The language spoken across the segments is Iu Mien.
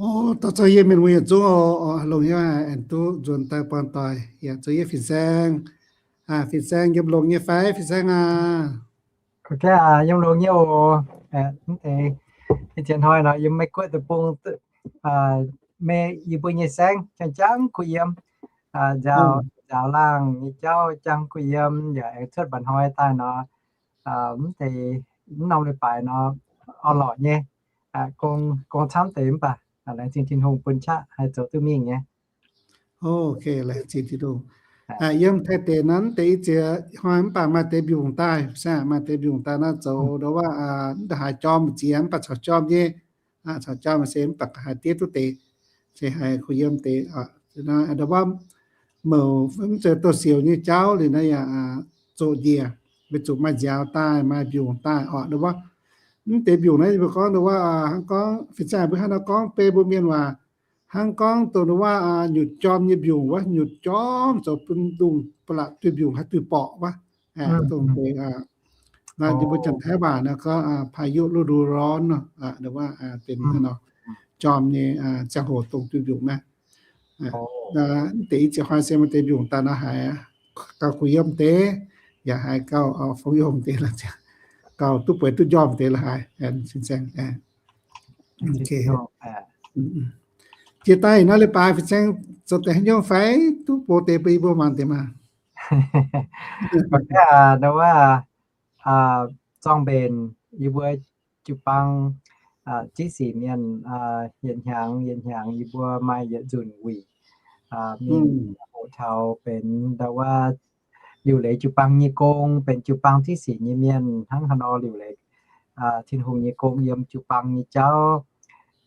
O, dorh zoux yie mienh muoz yietc zungv oc. Longx hnyouv aengx duqv nzuonx daaih buangh doic yaac zoux yie Fin-Saeng. Fin-Saeng yiem longx nyei fai, Fin-Saeng aah? Yiem longx nyei oc. Mv deix ih zanc hnoi nor yiem Meiv Guoqv deic-bung, meih yie mbuo nyei saengv jangx jangx kuh yiem, nzaaux nzaaux laangh nyei jauv jangx kuh yiem, yaac aengx cuotv mba'hnoi daaih nor, mv deix mv norm leiz-baaix nor, orn-lorqc nyei, gong camv deix mv baac laengz zingh Tin-Hungh bun qaqv haih zoux duqv mingh nyei. Ok, laengz zingh Tin-Hungh. Yiem Taiv deic nor mv deix ih ziex hnoi mv baac maaih deix mbiungc daaih, maaih deix mbiungc daaih nor zoux ndo wuov, mv deix haaix jorm ziex mv baac caux jorm nyei, caux jorm se mv baac haaix diev duqv deix, se haiz kuh yiem deix. Ndo wuov mouc mv zeiz douz-sioux nyei jauv liuz naaiv yaac zoqc njiec, weic zuqc maaih nziaaux daaih, maaih mbiungc daaih oc. Ndo wuov mv deix mbiungc naaiv mbuo gorngv ndo wuov, hnangv gorngv Fin-Saeng mbuo hnangv nor gorngv beiv mbuo mienh waac, hnangv gorngv dongh ndo wuov nyutc jorm nyei mbiungc wuov, nyutc jorm zoux bun ndongh ba'laqc duih mbiungc haih duih borqc wuov. Dongh deix, naaiv mbuo Janx-Taiv waac nor gorngv พายุฤดูร้อน nor, ndo wuov benx nor jorm nyei ziangh hoc dongh duih mbiungc naaiv. Mv deix ih ziex hnoi se maaih deix mbiungc daaih nor haiz gauh kuh yiem deix, yaac haiz gauh fongx yiem deix, gauh duqv bueix duqv njormh deix la'haiz. Fin-Saeng, jiex daaih naaiv leiz-baaix Fin-Saeng zoux deix haaix nyungc fai duqv bun deix bun yie mbuo mangc deix maah? Ndo wuov, zorng-mbenc yie mbuo jiu-baang, jiv sic mienh, yietc hnyangx yietc hnyangx yie mbuo maaih yietc nzunc wuic mingh hoqc taux benx ndo wuov liuc leiz jiu-baang nyei gong, benx jiu-baang jiv sic nyei mienh hnangv haaix nor liuc leiz Tin-Hungh nyei gong yiem jiu-baang nyei jauv.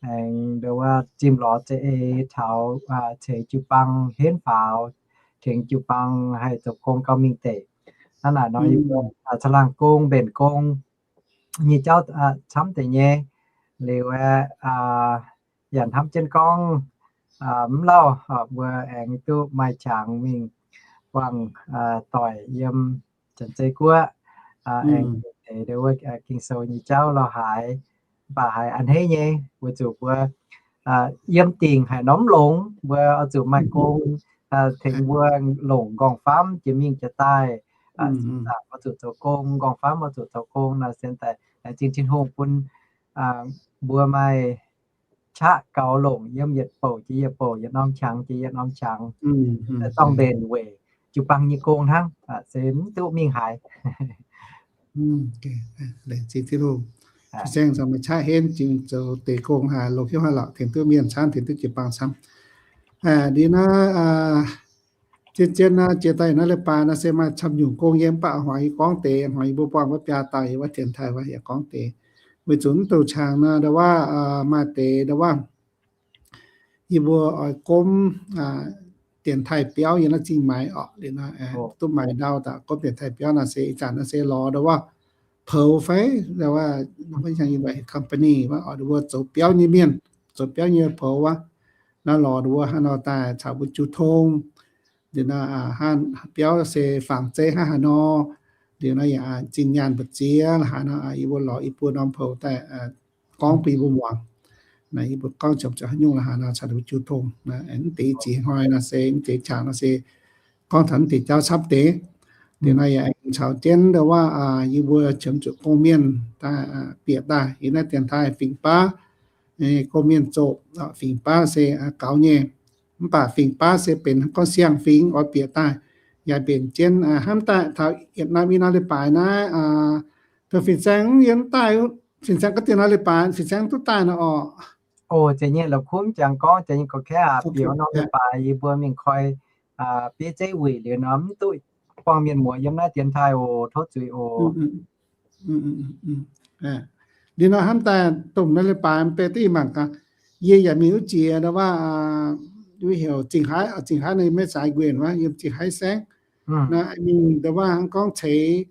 Aengx ndo wuov zimh lorz za'eix taux ceix jiu-baang henv faaux, tengx jiu-baang haih zoux gong gauh mingh deic. Hnangv naaic nor yie mbuo caangh laangh gong, mbenc gong nyei jauv camv deix nyei. Liuz aeqv, yaac hnamv jienv gorngv mv lauh mbuo aengx duqv maaih qangx mingh buangh doic yiem Janx-Zei Guoqv, aengx eix ndo wuov Ging-Sou nyei jauv lorz haaix, mv baac haiz a'hneiv nyei, weic zuqc mbuo yiem dingc haic nor mv longx, mbuo oix zuqc maaih gong tengx mbuo longc nqorngv-famv jiex mingh jiex daaih. Zaangc oix zuqc zoux gong, nqorngv-famv oix zuqc zoux gong nor, sienx daaih laengz zingh Tin-Hungh bun mbuo maaih qaqv gaux longc yiem yietc bouc jiex yietc bouc, yietc norm qangx jiex yietc norm qangx, zorng-mbenc weic jiu-baang nyei gong hnangv, se mv duqv mingh haaix. Laengz zingh Tin-Hungh. Fin-Saeng zungv maaih qaqv henv zingh zoux deix gong haic, longc hnyouv haaix lorqc tengx duqv mienh camv, tengx duqv jiu-baang camv. Liuz naaiv zien-zien naaiv jiex daaih naaiv leiz-baaix naaiv se maaih camv nyungc gong yiem, mv baac hmuangx yie gorngv deix, hmuangx yie mbuo buangh wuov biaa dauh yiem wuov dienx taaih wuov yaac gorngv deix. Weic zuqc mv douc qangx naaiv ndo wuov maaih deix ndo wuov yie mbuo oix gomv dienx taaih biauv yiem naaiv zingh maaiz oc. Liuz naaiv duqv maaiz ndau daaih gomv dienx taaih biauv naaiv se ih zanc naaiv se lorz ndo wuov poux fai ndo wuov company wuov, oix ndo wuov zoux biauv nyei mienh, zoux biauv nyei poux wuov, naaiv lorz ndo wuov hnangv nor daaih caux mbuo jiu tong. Liuz naaiv biauv se fangx zeiv hnangv haaix nor, liuz naaiv yaac zinh nyaanh mbu'ziex la'haaix nor, yie mbuo lorz yie mbuo norm poux daaih gorngv bun yie mbuo muangx. Naaiv yie mbuo gorngv ziepc zuoqc haaix nyungc la'haaix nor caux mbuo jiu tong. Mv deix ziex hnoi nor se, mv deix qangx nor se gorngv taux mv deix jauv camv deix. Liuz naaiv yaac caux jienv ndo wuov yie mbuo qiemx zuqc gong-mienh daaih bieqc daaih yiem naaiv dienx taaih fingx baav, gong-mienh zoqc fingx baav se gaux nyei. Mv baac fingx baav se benx gorngv siang-fingx oix bieqc daaih, yaac mbenc jienv hnamv daaih taux yietc norm i norm leiz-baaix naaiv, dongh Fin-Saeng yiem daaih, Fin-Saeng gorngv deix norm leiz-baaix Fin-Saeng duqv daaih nor orqc. O, zeiz nyei, la'kuqv jangx gorngv zeiz nyei, gorqv-kaeqv aac, biux norm leiz-baaix yie mbuo mingh koi bieiv zeiv wuic liuz nor mv duqv buangh mienh muoz yiem naaiv dienx taaih oc, tov zuiz oc. Liuz nor hnamv daaih dongh naaiv leiz-baaix mv baac duqv ih mangc gaax, yie yaac mingh wuov jiex ndo wuov, wuov heuc Zingh Haaix, Zingh Haaix naaiv maiv zaaix nquenc wuov, yiem Zingh Haaix saengv. Naaiv mingh ndo wuov hnangv gorngv ceix,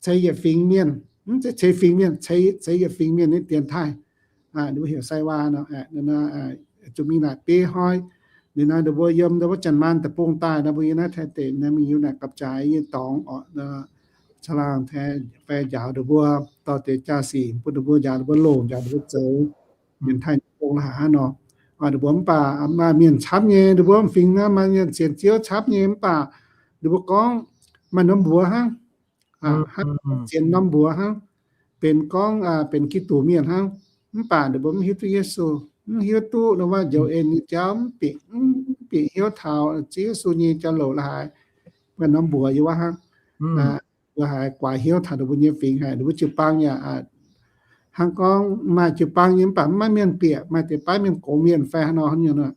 ceix yietc fingx mienh, mv zeiz ceix fingx mienh, ceix, ceix yietc fingx mienh nyei dienx taaih. Wuov heuc sai waa nor, zuqc mingh naaic bieiv hnoi. Liuz nor ninh mbuo yiem ndo wuov Janx-Maanc deic-bung daaih nor, mbuo yiem naaiv Taiv deic nor mingh yiem naaic gapv-jaaix nyei dorngx oc, caangh laangh fai njaaux ninh mbuo dorh deix jaa-sic bun ninh mbuo, njaaux ninh mbuo longc, njaaux ninh mbuo zoux mienh Taiv nyei gong la'haaix hnangv nor. Ninh mbuo mv baac maaih mienh camv nyei, ninh mbuo fingx naaiv maaih mienh sienx Ziouv camv nyei, mv baac ninh mbuo gorngv maaih norm mbuox hnangv. Hnangv sienx norm mbuox hnangv, benx gorngv benx Giduc mienh hnangv. Mv baac ninh mbuo mv hiuv duqv Yesu, mv hiuv duqv ndau wuov njoux en nyei jauv, mv bieqc, mv bieqc hiuv taux Ziouv Yesu nyei jauv-louc la'haaix, mv baac norm mbuox yiem wuov hnangv. Mbuo haiz guaax hnyouv taux ninh mbuo nyei fingx haic, ninh mbuo jiu-baang yaac hnangv gorngv maaih jiu-baang nyei mv baac mv maaih mienh bieqc, maaih deix baav mienh gox mienh fai haaix nor hnangv nyei nor.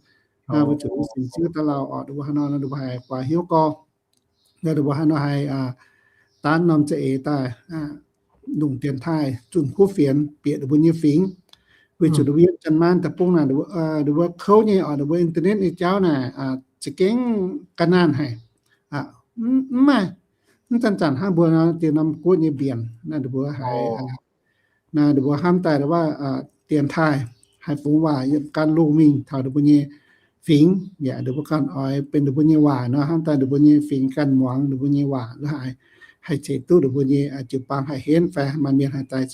Mbuo zuqc sienx Ziouv daaih lauh orqc, ninh mbuo haaix nor ninh mbuo haiz guaax hnyouv gorngv, ninh mbuo haaix nor haiz daanv norm za'eix daaih, longc dienx taaih zunh kuv fienx bieqc ninh mbuo nyei fingx. Weic zuqc ninh mbuo yiem Janx-Maanc deic-bung naaic, ninh mbuo kouv nyei orqc, ninh mbuo internet nyei jauv naaic za'gengh ga'naanh haic. Mv maaih, mv zanc-zanc hnangv mbuo nor, deix norm guoqv nyei mbienc naaiv, ninh mbuo haiz, naaiv ninh mbuo hnamv daaih wuov dienx taaih, haih fungx waac yiem gan lungh mingh taux ninh mbuo nyei fingx, yaac ninh mbuo ganh oix benx ninh mbuo nyei waac nor, hnamv daaih ninh mbuo nyei fingx ganh muangx ninh mbuo nyei waac la'haaix, haih ceix duqv ninh mbuo nyei jiu-baang haih henv fai maaih mienh haih daaih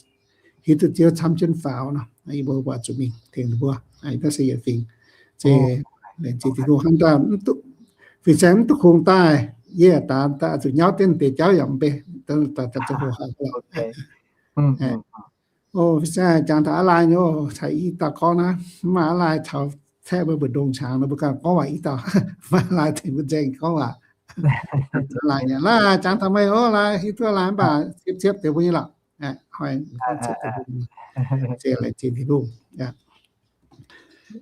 hiuv duqv Ziouv camv jienv faaux nor, yie mbuo buatc zuqc mingh tengx ninh mbuo. Naaiv se yietc fingx, se laengz zingh Tin-Hungh hnamv daaih, fin-saeng mv duqv kungx daaih, yie daaih zuqc nyauv jienv deix jauv yaac mv bei, daaih zoux hoc haic. O, fin-saeng jangx taux aa lai nyei, caux i dauh gorngv naaiv, mv maaih aa lai caux caeqv mbuo mbu'ndongx qangx nor, mbuo ganh gorngv waac i dauh, mv maaih aa lai tengx mbuo nzaeng gorngv waac. Aa lai nyei, lai jangx taux meih oc, lai hiuv duqv aa lai mv baac ciepv ciepv deix mbuo nyei lorqc. Hnoi se laengz zingh Tin-Hungh.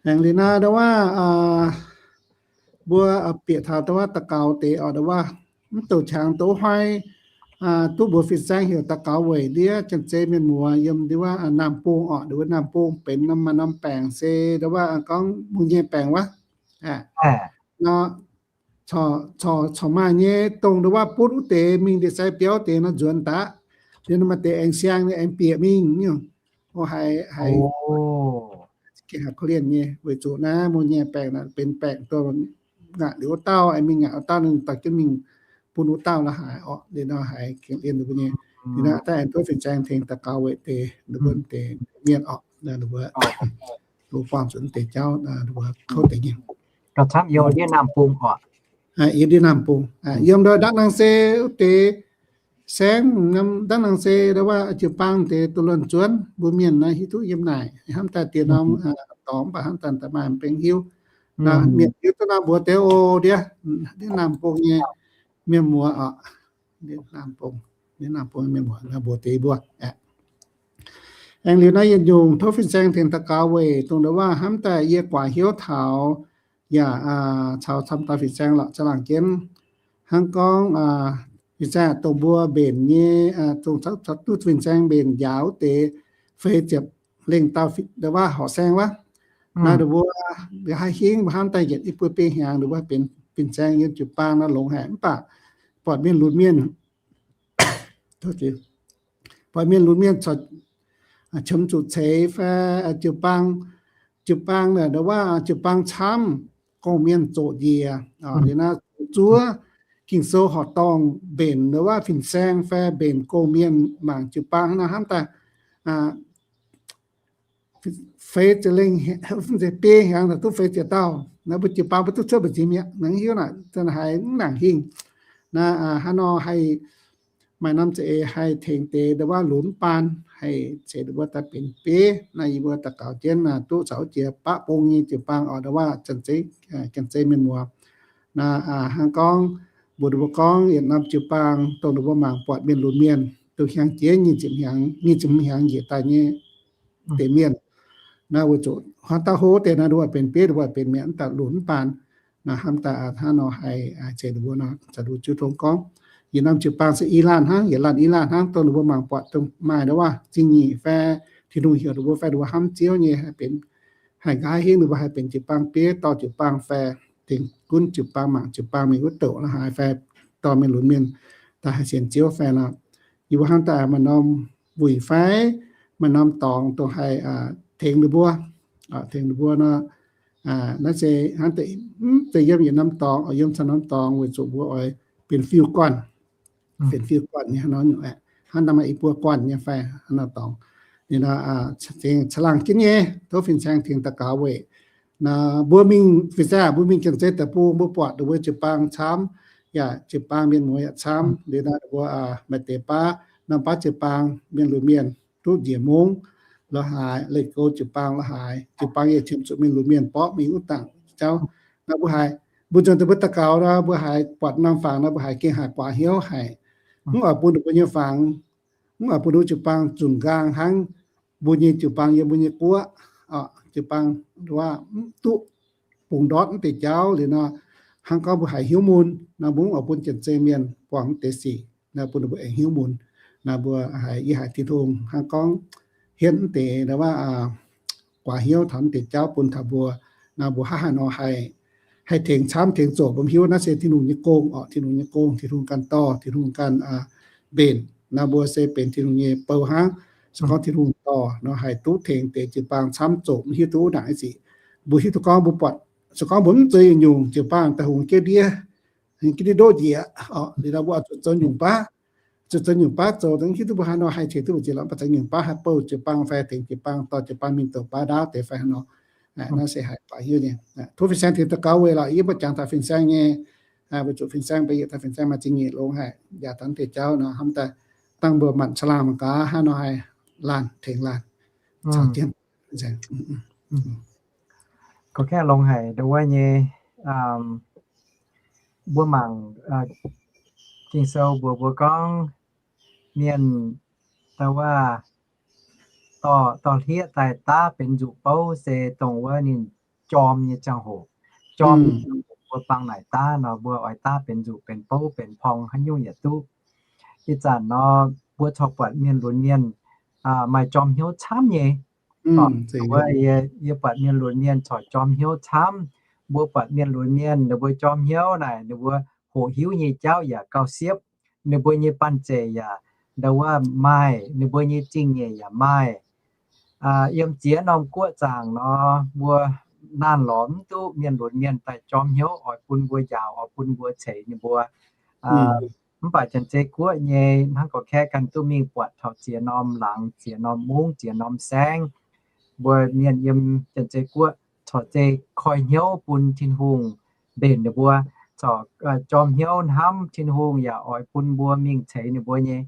Aengx liuz naaiv ndau wuov mbuo bieqc taux ndau wuov daux gaux deix orqc, ndau wuov mv douc qangx douz hnoi duqv mbuox fin-saeng heuc daux gaux weic ndiev Janx-Zei mienh muoz yiem ndau wuov Naamh Bung orqc, ndau wuov Naamh Bung benx norm maaih norm baengc se ndau wuov gorngv muoz-nyienh baengc wuov nor, corc maaih nyei dongh ndau wuov butv wuov deix mingh ndie-sai biauv deix nor nzuonx daaih. Liuz nor maaih deix aengx siang nyei aengx bieqc mingh nyungc. O, haiz, haiz gengh haiz korv-lienh nyei, weic zuqc naaiv muoz-nyienh baengc naaic benx baengc dongh ngaatc liuz wuov dauh, aengx mingh ngaatc wuov dauh, ninh dorh jienv mingh bun wuov dauh la'haaix orqc. Liuz nor haiz gengh lienh ninh mbuo nyei. Liuz nor daaih aengx tov fin-saeng tengx daux gaux weic deix ninh mbuo deix mienh orqc, ninh mbuo buangh zuqc deix jauv, ninh mbuo kouv deix mienh. Yiem ndiev Naamh Bung, yiem ndorm ndangv nangh se wuov deix saengv, ndangv nangh se ndau wuov jiu-baang deix duqv luonx zuonx mbuo mienh naaiv hiuv duqv yiem naaic, hnamv daaih diex norm dorngx mv baac hnamv daaih daaih maaih m'beng hiuv. Mienh hiuv duqv naaiv mbuox deix o ndiev, ndiev Naamh Bung nyei mienh muoz orqc, ndiev Naamh Bung, ndiev Naamh Bung mienh muoz naaiv mbuox deix mbuo aeqv. Aengx liuz naaiv yietc nyungc tov fin-saeng tengx daux gaux weic dongh ndau wuov hnamv daaih yie guaax hnyouv taux yaac caux camv dauh fin-saeng lorqc za'laangc jienv hnangv gorngv fin-saeng dongh mbuo mbenc nyei, dongh caux duqv fin-saeng mbenc njaaux wuov deix feix ziepc lengh dauh ndau wuov horqc saeng wuov. Naaiv ndau wuov haih hingv mbuo hnamv daaih yietc i buo biei hnyangx ndau wuov benx fin-saeng yiem jiu-baang nor longx haic mv baac buatc mienh lunx mienh buatc mienh lunx mienh corc qiemx zuqc ceix fai jiu-baang, jiu-baang naaic ndau wuov jiu-baang camv, gong-mienh zoqc njiec, liuz naaiv zuov Ging-Sou horqc dorngh mbenc ndau wuov fin-saeng fai mbenc gong-mienh mangc jiu-baang naaiv hnamv daaih feix ziepc lengh, biei hnyangx duqv feix ziepc dauh. Naaiv mbuo jiu-baang mbuo duqv cuotv mbu'ziex mi'aqv, nangc hiuv naaic haiz mv nangc hingh. Naaiv hnangv nor haih maaih norm za'eix haih tengx deix ndau wuov lunx baan haih ceix ndau wuov daaih benx biei. Naaiv yie mbuo daux gaux jienv duqv caux jiex baqv bung nyei jiu-baang orqc, ndau wuov Janx-Zei mienh muoz. Naaiv hnangv gorngv mbuox ninh mbuo gorngv yietc norm jiu-baang dongh ninh mbuo mangc buatc mienh lunx mienh dongh hnyangx jiex nyic ziepc hnyangx, nyic ziepc hnyangx njiec daaih nyei deix mienh. Naaiv weic zuqc hnangv dauh hlo deix naaiv ndau wuov benx bieiv, ndau wuov benx mi'aqv, mv daaih lunx mv baan. Naaiv hnamv daaih hnangv nor haih ceix ninh mbuo nor, caux ninh mbuo jiu tong gorngv, yietc norm jiu-baang se i laanh hnangv, yietc laanh i laanh hnangv, dongh ninh mbuo mangc buatc dongh maaih ndau wuov zingh nyeic fai Tin-Hungh heuc ninh mbuo fai ninh mbuo hnamv Ziouv nyei haih benx, haih nqa'haav hingv ninh mbuo haih benx jiu-baang bieiv dorh jiu-baang fai tengx gunv jiu-baang mangc jiu-baang mingh wuov douc la'haaix fai dorh mienh lunx mienh daaih haih sienx Ziouv fai nor. Yie mbuo hnamv daaih maaih norm wuic fai maaih norm dorngx dongh haih tengx ninh mbuo, tengx ninh mbuo nor. Naaiv se hnangv deix, mv zeiz yiem yietc norm dorngx, yiem caux norm dorngx weic zuqc mbuo oix benx fiuv-guanh, benx fiuv-guanh nyei hnangv nor nyungc aeqv, hnangv naaiv maaih i buo guanh nyei fai hnangv nor dorngx. Ninh nor, za'laangc jienv nyei, tov fin-saeng tengx daux gaux weic Mbuo mingh fin-saeng, mbuo mingh Janx-Zei deic-bung, mbuo buatc ninh mbuo jiu-baang camv, yaac jiu-baang mienh muoz yaac camv. Liuz nor mbuo maaih deix baav, norm baav jiu-baang mienh lunx mienh duqv njiec mungv lorz haaix, leih gouv jiu-baang lorz haaix, jiu-baang yaac qiemx zuqc mienh lunx mienh borqv mingh wuov dangc jauv. Nor mbuo haiz, mbuo nzuonx daaih mbuo daux gaux nor, mbuo haiz buatc norm fangx nor, mbuo haiz gengh haiz guaax hnyouv haic. Mv oix bun ninh mbuo nyei fangx, mv oix bun ninh mbuo jiu-baang zunc nqaang hnangv mbuo nyei jiu-baang yiem mbuo nyei guoqv, jiu-baang waac mv duqv bungx ndortv mv deix jauv liuz nor, hnangv gorngv mbuo haiz hnyouv mun nor, mbuo mv oix bun Janx-Zei mienh buangh mv deix sic nor, bun ninh mbuo aengx hnyouv mun. Nor mbuo haiz, yie haiz Tin-Hungh hnangv gorngv hietv mv deix guaax hnyouv taux mv deix jauv bun taux mbuo. Nor mbuo hnangv haaix nor haih tengx camv tengx zoqc, mbuo hiuv naaiv se Tin-Hungh nyei gong orqc, Tin-Hungh nyei gong, Tin-Hungh ganh dorh, Tin-Hungh ganh mbenc. Nor mbuo se benx Tin-Hungh nyei bou hnangv. Se gorngv Tin-Hungh dorh nor, haih duqv tengx deix jiu-baang camv zoqc, mv hiuv duqv wuov ndaangc nyei sic. Mbuo hiuv duqv gorngv mbuo buatc, se gorngv mbuo mv zoux nyungc-nyungc, jiu-baang daaih hungx jienv ndiev, hungx jienv ndiev ndoqv njiec orqc, liuz nor mbuo oix zuqc zoux nyungc baav, zuqc zoux nyungc baav zoux, hiuv duqv mbuo haaix nor haih tengx duqv mbu'ziex lorqc, mv baac zoux nyungc baav haih bouh jiu-baang fai tengx jiu-baang dorh jiu-baang mingh douc baav ndaauv deix fai haaix nor. Naaiv se haih guaax hnyouv nyei. Tov fin-saeng tengx daux gaux weic lorqc, yie mv baac jangx taux fin-saeng nyei, weic zuqc fin-saeng mbuo yietc dauh fin-saeng maaih zingh nyeic longx haic, yaac dangh deix jauv nor hnamv daaih dangh mbuo manc caangh laangh mangc gaax hnangv nor haih laanh tengx laanh caux jienv. Gorngv kaav longx haic ndongc wuov nyei, mbuo mangc Ging-Sou mbuox mbuo gorngv mienh da'faanh wuov dorh, dorh hlieqv daaih daav benx nzuqc bouv se dongh wuov ninh jorm nyei ziangh hoc. Jorm nyei ziangh hoc mbuo bang naaic daav nor, mbuo oix daav benx nzuqc benx bouv benx porng haaix nyungc yaac duqv. Ih zanc nor mbuo corc buatc mienh lunx mienh maaih jorm hnyouv camv nyei. Wuov yie, yie buatc mienh lunx mienh corc jorm hnyouv camv. Mbuo buatc mienh lunx mienh ninh mbuo jorm hnyouv naaic, ninh mbuo hoqc hiuv nyei jauv yaac gauh siepv, ninh mbuo nyei banh zeic yaac ndau wuov maaih, ninh mbuo nyei zingh nyeic yaac maaih. Yiem ziex norm guoqv zaangc nor, mbuo naanh lorz mv duqv mienh lunx mienh daaih jorm hnyouv oix bun mbuo njaaux, oix bun mbuo ceix ninh mbuo. Mv baac Janx-Zei Guoqv nyei hnangv gorx-kaeqv ganh duqv mingh buatc taux ziex norm laangz, ziex norm mungv, ziex norm saengv. Mbuo mienh yiem Janx-Zei Guoqv corc zeiz koi hnyouv bun Tin-Hungh mbenc ninh mbuo, corc jorm hnyouv hnamv Tin-Hungh yaac oix bun mbuo mingh ceix ninh mbuo nyei.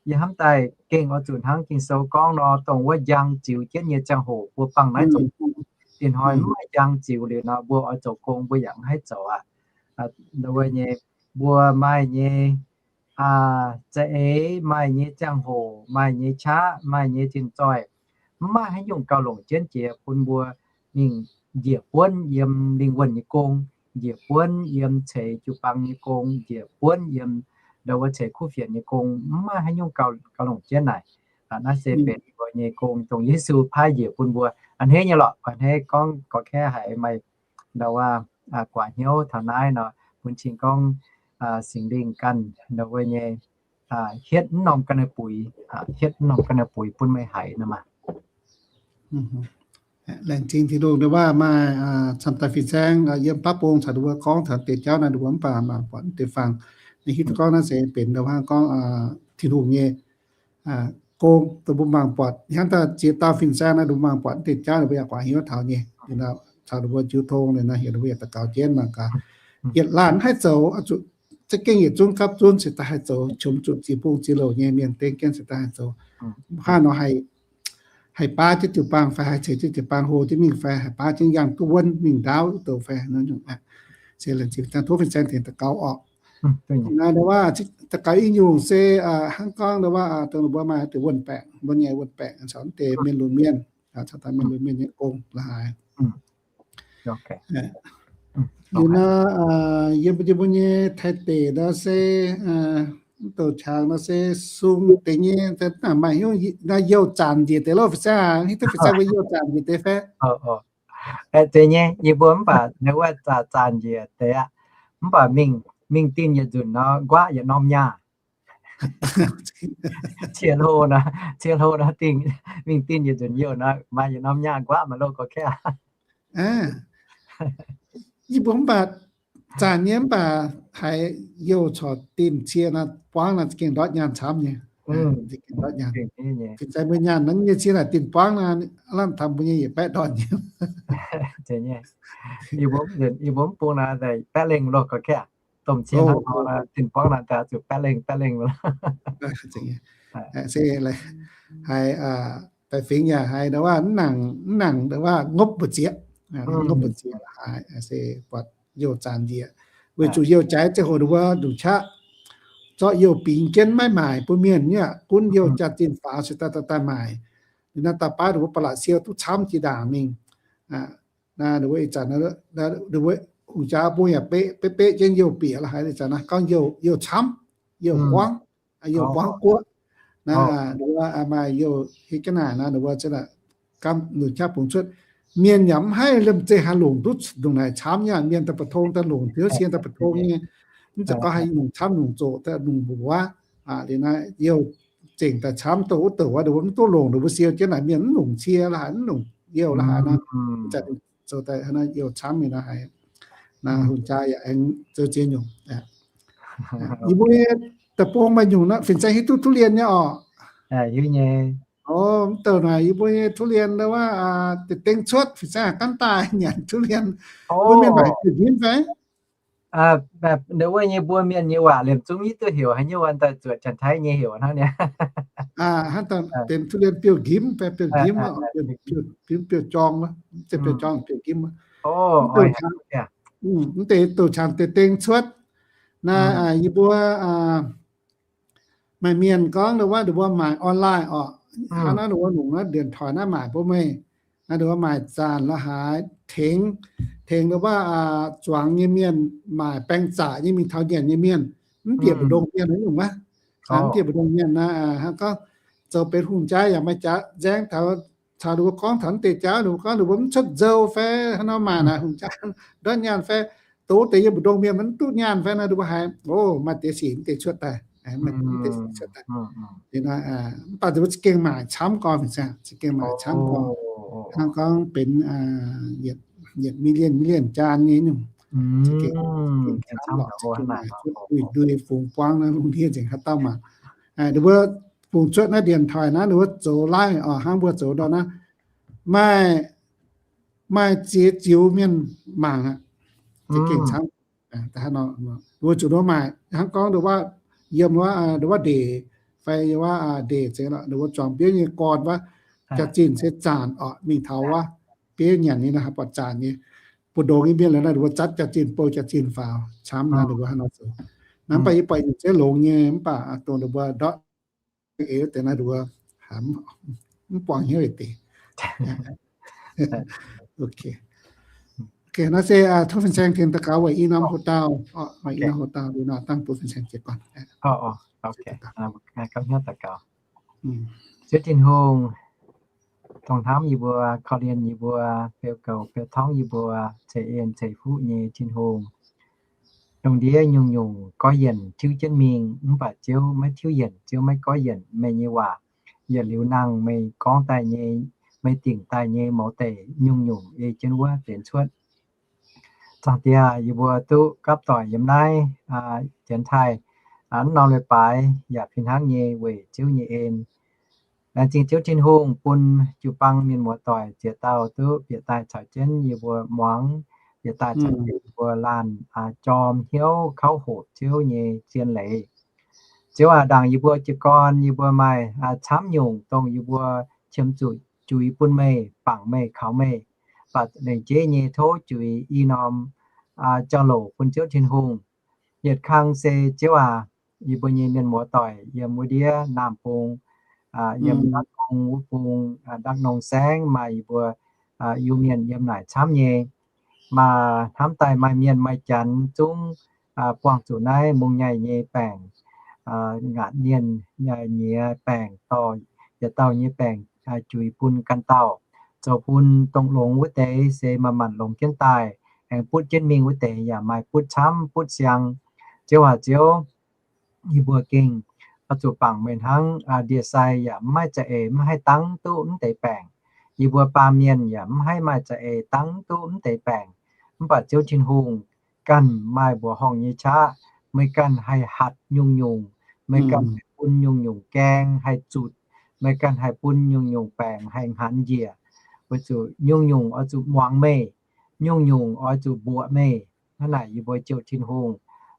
Yie hnamv daaih gengh oix zuqc hnangv Ging-Sou gorngv nor, dongh wuov njang ziux jienv nyei ziangh hoc mbuo bangc naaiv zoux gong. Dinh hnoi mv maaih njang ziux liuz nor, mbuo oix zoux gong mbuo yaac mv haih zoux aqv. Wuov nyei, mbuo maaih nyei za'eix, maaih nyei ziangh hoc, maaih nyei qaqv, maaih nyei tin-zoih, mv maaih haaix nyungc gauh longc jienv jiex bun mbuo mingh njiec buonv yiem lingh wuonh nyei gong, njiec buonv yiem ceix jiu-baang nyei gong, njiec buonv yiem ndau wuov ceix kuv fienx nyei gong, mv maaih haaix nyungc gauh, gauh longc jienv naaic. Naaiv se benx mbuo nyei gong dongh Yesu paaiv njiec bun mbuo. A'hneiv nyei lorqc, a'hneiv gorngv gorx-kaeqv haiz maaih ndau wuov guaax hnyouv taux naaiv nor, bun cing gorngv Singx Lingh ganh ndau wuov nyei hietv mv norm ga'naaiv-buix, hietv mv norm ga'naaiv-buix bun meih haiz nor maah. Laengz zingh Tin-Hungh ndau wuov maaih camv daaih fin-saeng yiem baav bung caux ndau wuov gorngv taux deix jauv naaiv, ndau wuov mv baac mangc buatc deix fangx, ninh hiuv duqv gorngv naaiv se benx ndau wuov hnangv gorngv Tin-Hungh nyei gong dongh mbuo mangc buatc hnangv daaih ziex dauh fin-saeng naaiv, ndau wuov mangc buatc deix jauv ninh mbuo yaac guaax hnyouv taux nyei. Liuz nor caux ndau wuov jiu tong liuz nor heuc ndau wuov yietc daux gaux jienv mangc gaax, yietc laanh haih zoux zuqc za'gengh yietc zungv gapv zunv se daaih haih zoux, qomx zuqc ziex bung ziex louc nyei mienh dengv jienv se daaih haih zoux. Hnangv nor haih baav jienv jiu-baang fai haih ceix jienv jiu-baang hlo jienv mingh fai haih baav jienv yangh duqv wuonv mingh ndaauv douc fai nor nyungc aqv. Se laengz zingh tov fin-saeng tengx daux gaux orqc. Ndau wuov daux gaux i nyungc se hnangv gorngv ndau wuov dongh mbuo maaih deix wuonh baengc, mbuo nyei wuonh baengc caux deix mienh lunx mienh, caux daaih mienh lunx mienh nyei gong la'haaix. Liuz nor, yiem mbuo nyei Taiv-Deic nor se, mv douc qangx nor se sung deix nyei, maaih hnyouv naaiv youh zanc njiec deix loh, fin-saeng, hiuv duqv fin-saeng mbuo youh zanc njiec deix fai? Deix nyei, yie mbuo mv baac wuov zanc njiec deix aqv. Mv baac mingh, mingh dinh yietc nzunc nor, nquaqv yietc norm nyaah. Cie hlo nor, cie hlo nor dinh, mingh dinh yietc nzunc youh nor, maaih yietc norm nyaah nquaqv maaih loh gorx-kaeqv. Yie mbuo mv baac zanc nyei mv baac haiz youh corc dinh cie nor, buangv nor gengh ndortv nyaanh camv nyei. Fin-saeng mbuo nyaanh naaiv nyei ciev naaic dinh buangv naaic, lamh taux mbuo nyei yietc baeqv ndorn nyei. Yie mbuo mv bung naaic baeqv lengh loh ga'keqv. Domh cien hnangv dinh buangv naaic daaih zuqc baeqv lengh baeqv lengh. Se haiz baeqc fingx yaac haiz ndau wuov mv nangc, mv nangc ndau wuov ngopv mbu'zieqv, ngopv mbu'zieqv haiz se buatc youh zanc njiec. Weic zuqc youh jaaix ziangh hoc ndau wuov ndongc qaqv zorqv youh bingx jienv maiv maaic bun mienh nyei aqv, gunv youh jaax-zinh faaux se daaih daaih daaih maaic. Liuz naaiv daaih baav ndau wuov ba'laqc siou duqv camv jiex ndaangc mingh. Naaiv ndau wuov ih zanc ndau wuov hungh jaa bung yaac beqv beqv jienv youh bieqc la'haiz ih zanc naaiv gorngv youh camv, youh buangv, youh buangv guoqv. Naaiv ndau wuov maaih youh hietv jienv naaic naaiv ndau wuov gamv nunc qaqv bungx cuotv. Mienh yaac mv haih liemh zeih haih longc duqv ndongc naaic camv nyei, mienh daaih ba'tong daaih longc, hnyouv sien daaih ba'tong nyei. Mv zeiz gorngv haih nyungc camv nyungc zoqc daaih lungh mbu'waav. Liuz naaiv youh zengc daaih camv douh wuov douc wuov, ndau wuov mv duqv longc, ndau wuov siou jienv naaic mienh mv longc cie la'haiz, mv longc youh la'haiz naaiv. Zoux daaih naaiv youh camv mingh naaiv haiz naaiv hungh jaa yaac aengx zoux ziex nyungc. Yie mbuo nyei deic-bung maaih nyungc nor, fin-saeng hiuv duqv ทุเรียน nyei orqc? Mv douh naaic yie mbuo nyei ทุเรียน ndau wuov deix deng cuotv, fin-saeng haaix ganv daaih nyanc ทุเรียน? Mbuo mienh maaic biouv-njimv fai? Ndau wuov nyei mbuo mienh nyei waac liemh zungv yie duqv heuc haaix nyungc, daaih zuoqc Janx-Taiv nyei heuc hnangv nyei. Hnangv daaih benx ทุเรียน biouv-njimv fai biouv-njimv, biouv-jorng, biouv-jorng biouv-njimv. Mv deix douc caangh deix deng cuotv. Naaiv yie mbuo maaih mienh gorngv ndau wuov, ndau wuov maaic online orqc. Hnangv naaiv ndau wuov longc naaiv điện thoại naaiv maaic bun meih. Naaiv ndau wuov maaic zanc la'haaix tengx, tengx ndau wuov zuangx nyei mienh maaic baeng zaqc nyei mingh taux nyanc nyei mienh, mv bieqc mbu'ndongx mienh naaiv nyungc wuov. Mv bieqc mbu'ndongx mienh naaiv hnangv gorngv zoux benx hungh jaa yaac maaih jaax nzaeng taux, caux ndau wuov gorngv taux mv deix jaax, ndau wuov gorngv ndau wuov mv cuotv nzou fai hnangv nor maaic naaic hungh jaa ndortv nyaanh fai doz deix yiem mbu'ndongx mienh mv duqv nyaanh fai naaiv ndau wuov haiz, o, maaih deix sic mv deix cuotv daaih, maaih deix sic cuotv daaih. Mv baac ndau wuov za'gengh maaic camv gorngv, za'gengh maaic camv gorngv. Hnangv gorngv benx yietc million million jaan nyei nyungc. Za'gengh camv lorqc, za'gengh maaic cuotv ndui ndui fungx buangv naaiv lungh ndiev nzengc haaix dauh maaic. Ndau wuov fungx cuotv naaiv điện thoại naaiv ndau wuov zoux live orqc, hnangv mbuo zoux ndortv naaiv, maaih, maaih ziex ziux mienh mangc aqv. Za'gengh camv. Ndau wuov zuqc ndau wuov maaic hnangv gorngv ndau wuov yiem wuov, ndau wuov ndeic fai yiem wuov ndeic zeiz lorqc, ndau wuov zuangx biouv nyei gorn wuov, jaax-zinh se zanc orqc, mingh taux wuov biouv nyanc nyei naaiv haaix buatc zanc nyei. Mbu'ndongx nyei mienh liuz naaiv ndau wuov zatv jaax-zinh, bou jaax-zinh faaux, camv naaiv ndau wuov hnangv nor zoux. Naaiv mv baac yie buatc nyungc zeiv longx nyei, mv baac dongh ndau wuov ndortv eix wuov deix naaiv ndau wuov mv buangh hnyouv deix. Ok, naaiv se tov fin-saeng tengx daux gaux weic i norm houx-dauh, weic i norm houx-dauh liuz nor dangh bun fin-saeng jiez gorn. Ziouv Tin-Hungh, dongh hnamv yie mbuo, korv-lienh yie mbuo, beu goux beu torngv yie mbuo, ceix en ceix fuqv nyei Tin-Hungh. Lungh ndiev nyungc-nyungc goiv yienc tiuv jienv mingh, mv baac Ziouv maiv tiuv yienc, Ziouv maiv goiv yienc meih nyei waac. Yietc liuz nangh meih gorngv daaih nyei, meih dingc daaih nyei mouz deic nyungc-nyungc ei jienv wuov benx cuotv. Zaangc Diex, yie mbuo duqv gapv doic yiem naaiv, Janx-Taiv, mv norm leiz-baaix yaac fih hnangv nyei weic Ziouv nyei en. Laengz zingh Ziouv Tin-Hungh bun jiu-baang mienh muoz-doic ziex dauh duqv bieqc daaih caux jienv yie mbuo muangx, bieqc daaih caux jienv yie mbuo laanh jorm hnyouv kauv hoqc Ziouv nyei zien leiz. Ziouv aac, ndaangc yie mbuo jiez gorn yie mbuo maaih camv nyungc dongh yie mbuo qiemx zuqc juix bun meih, bangc meih, kaux meih, baac lengc jeiv nyei tov juix i norm jauv-louc bun Ziouv Tin-Hungh. Yietc kang se Ziouv aac, yie mbuo nyei mienh muoz-doic yiem wuov ndiev Naamh Bung, yiem Đắk Nông wuov bung, Đắk Nông saengv maaih yie mbuo Iu-Mienh yiem naaic camv nyei. Maaih hnamv daaih maaih mienh maaih janx zungv buangh zuqc naaiv mungh nyaih nyei baengc, ngaatc mienh nyiex baengc, dorh yietc dauh nyei baengc juix bun ganh dauh, zoux bun dongh longx wuov deix se manc-manc longx jienv daaih, aengx butv jienv mingh wuov deix yaac maaih butv camv butv siang. Ziouv aac Ziouv, yie mbuo gengh oix zuqc bangc meih hnangv. Ndie-sai yaac mv maaih za'eix mv haih dangv duqv mv deix baengc. Yie mbuo baamh mienh yaac mv haih maaih za'eix dangv duqv mv deix baengc. Mv baac Ziouv Tin-Hungh ganh maaih mbuoqc horngh nyei qaqv. Meih ganh haih hatc nyungc-nyungc. Meih ganh bun nyungc-nyungc gaeng haih zutc, meih ganh haih bun nyungc-nyungc baengc haih hnaanx njiec, weic zuqc nyungc-nyungc oix zuqc muangx meih, nyungc-nyungc oix zuqc mbuoqc meih. Hnangv naaic yie mbuo jouh Tin-Hungh,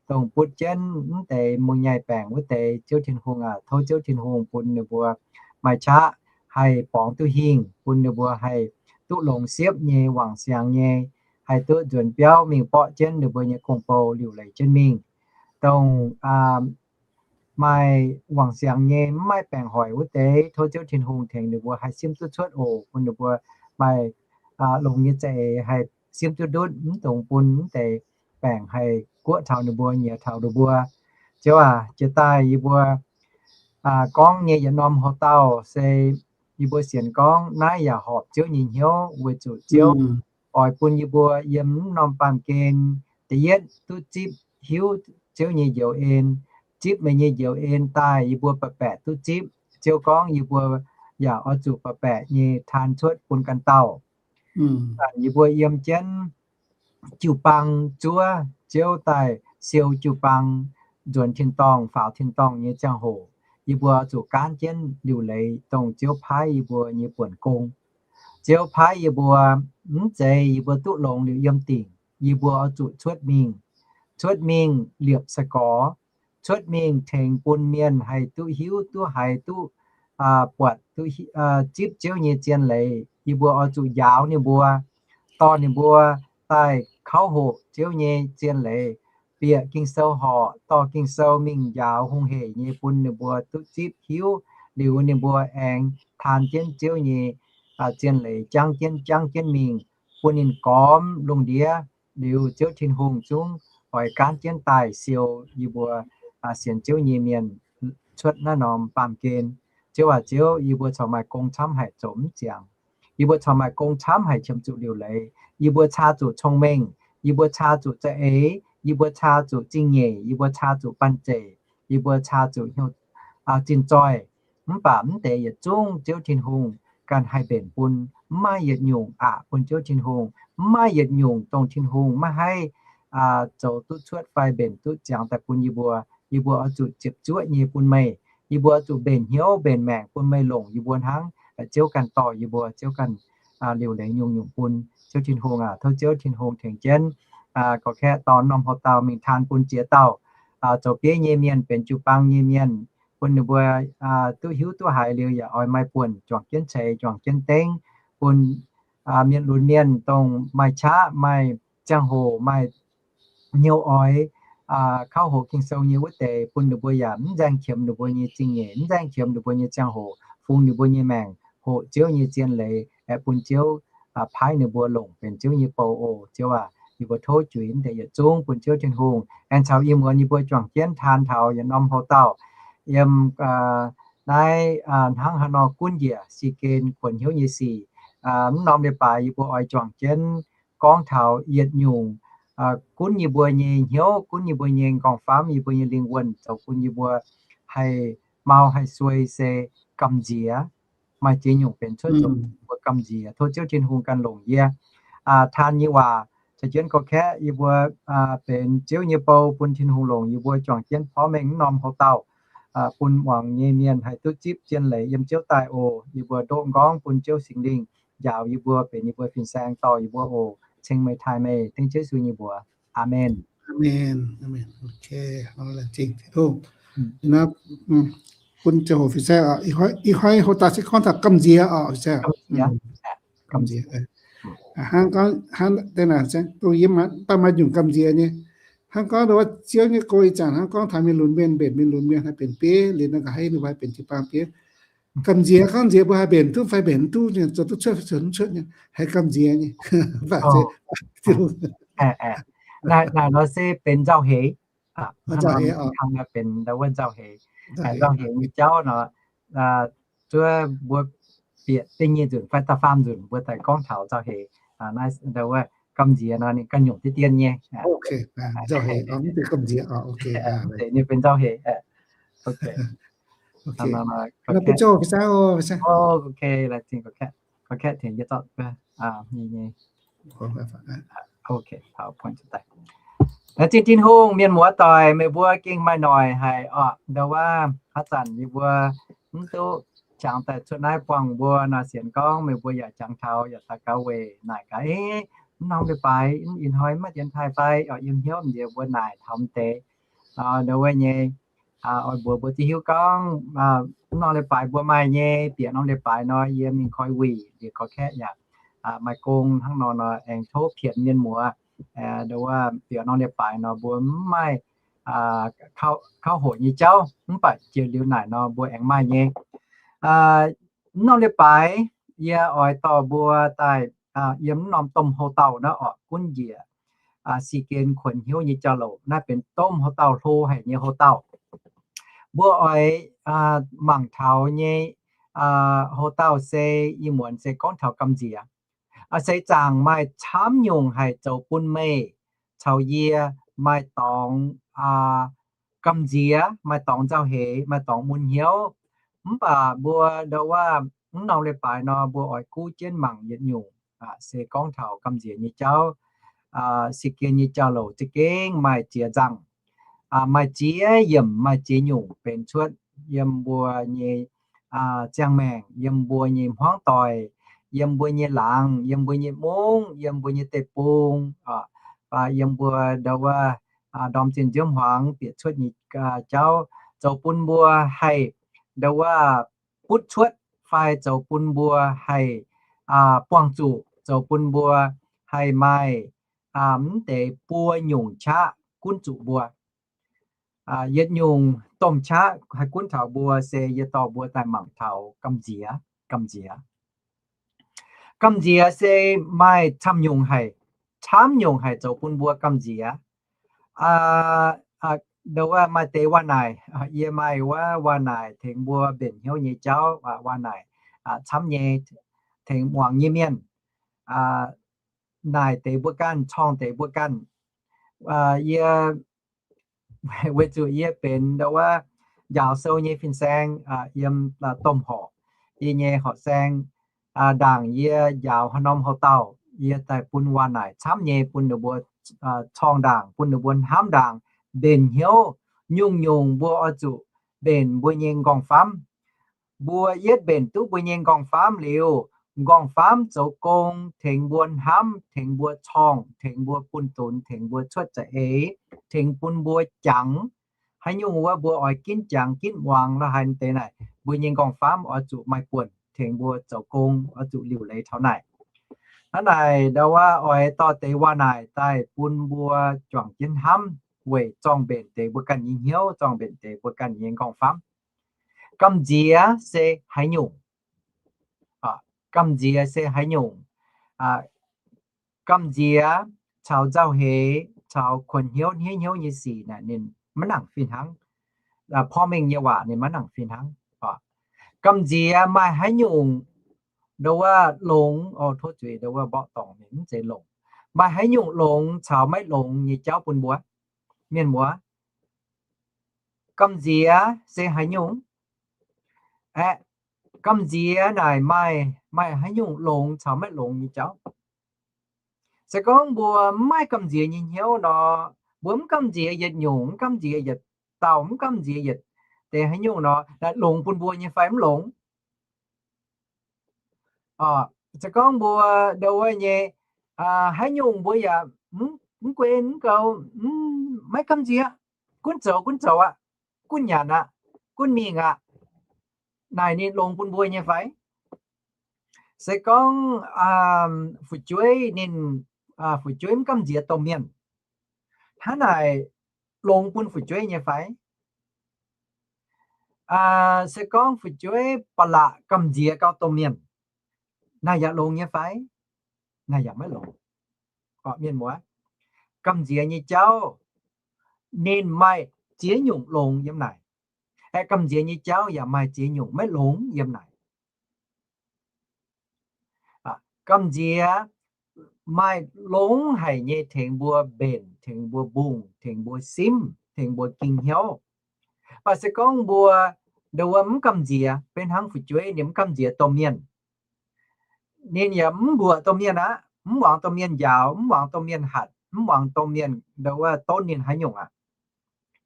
dongh butv jienv mv deix mungh nyaic baengc wuov deix, Ziouv Tin-Hungh aac, tov Ziouv Tin-Hungh bun ninh mbuo maaih qaqv haih borngz duqv hingh, bun ninh mbuo haih duqv longx siepv nyei, wangc siangx nyei, haih duqv nzuonx biauv mingh borqv jienv ninh mbuo nyei gong-bou liuc leiz jienv mingh. Dongh maaih wangc siangx nyei, mv maaih baengc hoic wuov deix, tov Ziouv Tin-Hungh tengx ninh mbuo haih simv duqv cuotv oc, bun ninh mbuo maaih longx nyei za'eix haih simv duqv ndutv, mv dungx bun mv deix baengc haih guoqv taux ninh mbuo, nyiex taux ninh mbuo. Ziouv aac, jiex daaih yie mbuo gorngv nyei yietc norm houx-daauh se yie mbuo sienx gorngv naaiv yaac horpc Ziouv nyei hnyouv, weic zuqc Ziouv oix bun yie mbuo yiem mv norm baamh gen da'yietv duqv zipv hiuv Ziouv nyei njoux en, zipv meih nyei njoux en daaih yie mbuo baeqc baeqc duqv zipv. Ziouv gorngv yie mbuo yaac oix zuqc baeqc baeqc nyei taan cuotv bun ganh dauh. Yie mbuo yiem jienv jiu-baang zuov Ziouv daaih siou jiu-baang nzuonx tin-dorngh faaux tin-dorngh nyei ziangh hoc, yie mbuo oix zuqc gaanv jienv liuc leiz dongh Ziouv paaiv yie mbuo nyei buonc gong. Ziouv paaiv yie mbuo, mv zeiz yie mbuo duqv longx liuz yiem dingc. Yie mbuo oix zuqc cuotv mingh, cuotv mingh liepc sai-gorx, cuotv mingh tengx bun mienh haih duqv hiuv duqv haiz duqv buatc duqv zipv Ziouv nyei zien leiz. Yie mbuo oix zuqc njaaux ninh mbuo, dorh ninh mbuo daaih kauv hoqc Ziouv nyei zien leiz, bieqc Ging-Sou horqc, dorh Ging-Sou mingh njaaux hungh heic nyei bun ninh mbuo duqv zipv hiuv, liuz ninh mbuo aengx taan jienv Ziouv nyei zien leiz jangv jienv jangv jienv mingh, bun ninh gormx lungh ndiev. Liuz Ziouv Tin-Hungh zungv oix gaanv jienv daaih siou yie mbuo sienx Ziouv nyei mienh cuotv naaiv norm baamh gen. Ziouv aac Ziouv, yie mbuo corc maaih gong camv haic zoux mv ziangx. Yie mbuo corc maaih gong camv haic qiemx zuqc liuc leiz. Yie mbuo caa zuqc cong-mengh. Yie mbuo caa zuqc za'eix. Yie mbuo caa zuqc zingh nyeic. Yie mbuo caa zuqc banh zeic. Yie mbuo caa zuqc hnyouv zinh zoih. Mv baac mv deix yietc zungv Ziouv Tin-Hungh ganh haih mbenc bun. Mv maaih yietc nyungc aqc bun Ziouv Tin-Hungh. Mv maaih yietc nyungc dongh Tin-Hungh maiv haih zoux duqv cuotv fai mbenc duqv ziangx daaih bun yie mbuo. Yie mbuo oix zuqc ziepc zuoqv nyei bun meih. Yie mbuo oix zuqc mbenc hnyouv mbenc maengc bun meih longc yie mbuo hnangv Ziouv ganh dorh yie mbuo, Ziouv ganh liuc leiz nyungc-nyungc bun. Ziouv Tin-Hungh aac, tov Ziouv Tin-Hungh tengx jienv gorx-kaeqv dorh norm houx-daauh mingh taan bun ziex dauh zoux bieiv nyei mienh, benx jiu-baang nyei mienh, bun ninh mbuo duqv hiuv duqv haiz liuz yaac oix maaih buonc juangc jienv ceix, juangc jienv dengv, bun mienh lunx mienh dongh maaih qaqv, maaih ziangh hoc, maaih hnyouv oix kauv hoqc Ging-Sou nyei wuov deix, bun ninh mbuo yaac mv nzaeng qiemx ninh mbuo nyei zingh nyeic, mv nzaeng qiemx ninh mbuo nyei ziangh hoc, fungx ninh mbuo nyei maengc hoqc Ziouv nyei zien leiz, aengx bun Ziouv paaiv ninh mbuo longc benx Ziouv nyei bou oc. Ziouv aac, yie mbuo tov juix mv deix yietc zungv bun Ziouv Tin-Hungh. Aengx caux ih muonz yie mbuo juangc jienv taan taux yietc norm houx-daauh yiem naaiv hnangv haaix nor gunv njiec si gen kuonx hnyouv nyei sic. Mv norm leiz-baaix yie mbuo oix juangc jienv gorngv taux yietc nyungc gunv yie mbuo nyei hnyouv, gunv yie mbuo nyei nqorngv-famv, yie mbuo nyei lingh wuonh, zoux bun yie mbuo haih mau haih suei se gamh nziex. Maaih ziex nyungc benx cuotv zoux mbuo gamh nziex. Tov Ziouv Tin-Hungh ganh longc yie taan nyei waac caux jienv gorx-kaeqv yie mbuo benx Ziouv nyei bou bun Tin-Hungh longc yie mbuo juangc jienv porv mengh mv norm houx-daauh, bun muangx nyei mienh haih duqv zipv zien leiz yiem Ziouv daaih oc. Yie mbuo ndoqv nqorngv bun Ziouv Singx Lingh njaaux yie mbuo, benx yie mbuo fin-saeng, dorh yie mbuo oc. Ceng meih taaih meih dengv Ziouv Yesu nyei mbuox. Aamen. Aamen. Aamen. Ok, laengz zingh Tin-Hungh. Bun ziangh hoc fin-saeng oc. Ih hnoi houx-daauh se gorngv taux gamh nziex oc fin-saeng. Gamh nziex. Hnangv gorngv, hnangv deix naaic, dongh yie mbuo daaih maaih nyungc gamh nziex nyei. Hnangv gorngv wuov Ziouv nyei gong ih zanc hnangv gorngv taux mienh lunx mienh, mbenc mienh lunx mienh haih benx bieiv, liuz naaiv nqa'haav ninh mbuo haih benx jiu-baang bieiv. Gamh nziex gorngv nziex mbuo haih mbenc duqv fai mbenc mv duqv, zoux duqv cuotv fai zoux mv cuotv nyei, haih gamh nziex nyei. Mv baac se Naaiv nor se benx nzauh heix. Nzauh heix, benx wuov nzauh heix. Nzauh heix nyei jauv nor, zuov mbuo bieqc da'nyeic nzunc fai da'faam nzunc mbuo daaih gorngv taux nzauh heix. Naaiv wuov gamh nziex nor ninh ganh nyungc deix dien nyei. Nzauh heix, mv zeiz gamh nziex. Deix ninh benx nzauh heix. Ok. Bun ziangh hoc fin-saeng, fin-saeng. Ok, laengz zingh gorx-kaeqv tengx yie zorqv nyei. Ok, PowerPoint daaih. Laengz zingh Tin-Hungh, mienh muoz doic, meih mbuo gengh maaih noic haic orqc. Ndau wuov haaix zanc yie mbuo mv duqv jangx daaih cuotv naaiv buangh mbuo nor, sienx gorngv meih mbuo yaac jangx taux yaac daux gaux weic naaic gaax, mv norm leiz-baaix ih hnoi maiv dienx taaih fai? Orqc, yiem hnyouv m'nziex mbuo naaic taux m'deix ndau wuov nyei oix mbuox mbuo duqv hiuv gorngv mv norm leiz-baaix mbuo maaih nyei. Bieqc norm leiz-baaix nor yie mingh koi wuic, liuz koi kaeqv yaac maaih gong hnangv nor nor, aengx tov pienx mienh muoz ndau wuov bieqc norm leiz-baaix nor mbuo mv maaih kauv hoqc nyei jauv, mv baac jiex liuz naaic nor mbuo aengx maaih nyei. Mv norm leiz-baaix yie oix dorh mbuo daaih yiem mv norm domh houx-dauh naaiv orqc, gunv njiec si gen kuonx hnyouv nyei jauv-louc. Naaiv benx domh houx-dauh, hlo haic nyei houx-dauh. Mbuo oix mangc taux nyei houx-dauh se, ih muonz se gorngv taux gamh nziex. Seix zaangc maaih camv nyungc haic zoux bun meih caux yie maaih dorngx gamh nziex, maaih dorngx nzauh heix, maaih dorngx mun hnyouv. Mv baac mbuo ndau wuov mv norm leiz-baaix nor mbuo oix guv jienv mangc yietc nyungc se gorngv taux gamh nziex nyei jauv. Si gen nyei jauv-louc za'gengh maaih ziex nzangh, maaih ziex yiemc, maaih ziex nyungc benx cuotv yiem mbuo nyei ziangh maengc, yiem mbuo nyei hmuangv doic, yiem mbuo nyei laangz, yiem mbuo nyei mungv, yiem mbuo nyei deic-bung, yiem mbuo ndau wuov ndorm zinh nziouv hmuangx bieqc cuotv nyei jauv, zoux bun mbuo haih ndau wuov butv cuotv fai zoux bun mbuo haih buangh zuqc, zoux bun mbuo haih maaih mv deix buo nyungc qaqv gunv zuqc mbuo. Yietc nyungc domh qaqv haih gunv taux mbuo se yie dorh mbuo daaih mangc taux gamh nziex. Gamh nziex, gamh nziex se maaih camv nyungc haic, camv nyungc haic zoux bun mbuo gamh nziex. Ndau wuov maaih deix waac-naaic, yie maaih wuov waac-naaic tengx mbuo mbenc hnyouv nyei jauv, waac-naaic camv nyei tengx muangx nyei mienh naaic deix mbuo ganh, corng deix mbuo ganh. Yie, weic zuqc yie benx ndau wuov njaaux sou nyei fin-saeng yiem domh horqc. Yie nyei horqc saeng ndaangc yie njaaux haaix norm houx-dauh, yie daaih bun waac-naaic camv nyei bun ninh mbuo corng ndaangc, bun ninh mbuo hnamv ndaangc, mbenc hnyouv. Nyungc-nyungc mbuo oix zuqc mbenc mbuo nyei nqorngv-famv. Mbuo yietv mbenc duqv mbuo nyei nqorngv-famv liuz, nqorngv-famv zoux gong tengx mbuo hnamv, tengx mbuo corng, tengx mbuo bun dunx, tengx mbuo cuotv za'eix, tengx bun mbuo jangx. Haaix nyungc wuov mbuo oix ginv jangx ginv muangx la'haaix deix naaic, mbuo nyei nqorngv-famv oix zuqc maaih buonc tengx mbuo zoux gong, oix zuqc liuc leiz taux naaic. Hnangv naaic ndau wuov oix dorh deix waac-naaic daaih bun mbuo juangc jienv hnamv weic zorng-mbenc deix mbuo ganh nyei hnyouv, zorng-mbenc deix mbuo ganh nyei nqorngv-famv. Gamh nziex se haaix nyungc? Gamh nziex se haaix nyungc? Gamh nziex caux nzauh heix, caux kuonx hnyouv hniev hnyouv nyei sic naaic ninh maiv nangc fih hnangv. Porv mengh nyei waac ninh maiv nangc fih hnangv. Gamh nziex maaih haaix nyungc ndau wuov longx, o, tov zuiz, ndau wuov mborqv dorngc, ninh mv zeiz longx. Maaih haaix nyungc longx caux maiv longx nyei jauv bun mbuo mienh muoz. Gamh nziex se haaix nyungc? Aeqv, gamh nziex naaic maaih, maaih haaix nyungc longx caux maiv longx nyei jauv. Se gorngv mbuo mv maaih gamh nziex nyei hnyouv nor, mbuo mv gamh nziex yietc nyungc, mv gamh nziex yietc dauh, mv gamh nziex yietc deix haaix nyungc nor, naaic longx bun mbuo nyei fai mv longx? Se gorngv mbuo ndau wuov nyei haaix nyungc mbuo yaac mv guen mv gaux, maiv gamh nziex, gunv zoux gunv zoux aqv, gunv nyanc aqv, gunv mingh aqv, naaic ninh longx bun mbuo nyei fai? Se gorngv fu'jueiv ninh, fu'jueiv mv gamh nziex domh mienh, hnangv naaic longx bun fu'jueiv nyei fai? Se gorngv fu'jueiv ba'laqc gamh nziex gau domh mienh, naaic yaac longx nyei fai? Naaic yaac maiv longx. Mienh muoz, gamh nziex nyei jauv ninh maaih ziex nyungc longx yiem naaic. Aeqv, gamh nziex nyei jauv yaac maaih ziex nyungc maiv longx yiem naaic. Gamh nziex maaih longx haic nyei tengx mbuo mbenc, tengx mbuo mbungh, tengx mbuo simv, tengx mbuo ging hnyouv. Mv baac se gorngv mbuo ndau wuov mv gamh nziex, beiv hnangv fu'jueiv ninh mv gamh nziex domh mienh, ninh yaac mv mbuoqc domh mienh aqv, mv muangx domh mienh njaaux, mv muangx domh mienh hatc, mv muangx domh mienh ndo wuov donv ninh haaix nyungc aqv.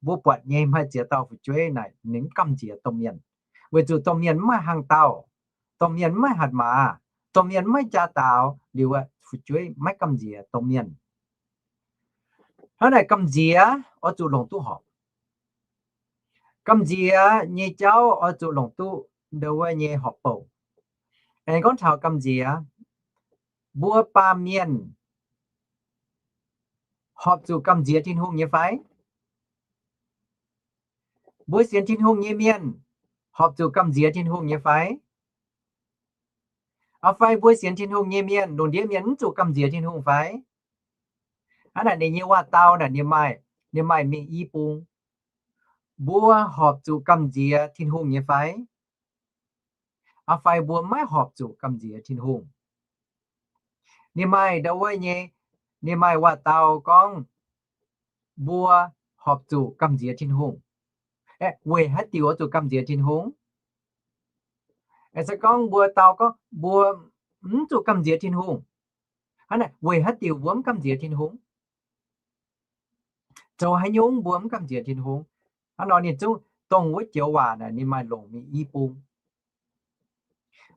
Mbuo buatc nyei maaih ziex dauh fu'jueiv naaic ninh mv gamh nziex domh mienh, weic zuqc domh mienh mv maaih hlang dauh, domh mienh mv maaih hatc maaz, domh mienh mv maaih jaa-daaux liuz, fu'jueiv maiv gamh nziex domh mienh. Hnangv naaic gamh nziex oix zuqc longc duqv horpc. Gamh nziex nyei jauv oix zuqc longc duqv ndo wuov nyei horpc bouc. Aengx gorngv taux gamh nziex, mbuo baamh mienh horpc zuqc gamh nziex Tin-Hungh nyei fai? Mbuo sienx Tin-Hungh nyei mienh horpc zuqc gamh nziex Tin-Hungh nyei fai? Aa fai mbuo sienx Tin-Hungh nyei mienh, lungh ndiev mienh mv zuqc gamh nziex Tin-Hungh fai? Hnangv naaic ninh nyei waac-dau naaic ninh maaih, ninh maaih mingh i bung. Mbuo horpc zuqc gamh nziex Tin-Hungh nyei fai? Aa fai mbuo maiv horpc zuqc gamh nziex Tin-Hungh? Ninh maaih ndo wuov nyei, ninh maaih waac-dau gorngv mbuo horpc zuqc gamh nziex Tin-Hungh. Aeqv, weic haaix diuc oix zuqc gamh nziex Tin-Hungh? Aeqv, se gorngv mbuo dau gorngv mbuo mv zuqc gamh nziex Tin-Hungh, hnangv naaic weic haaix diuc mbuo mv gamh nziex Tin-Hungh? Zoux haaix nyungc mbuo mv gamh nziex Tin-Hungh? Hnangv nor ninh zungv dongh wuov joux waac naaic ninh maaih longc mingh i bung.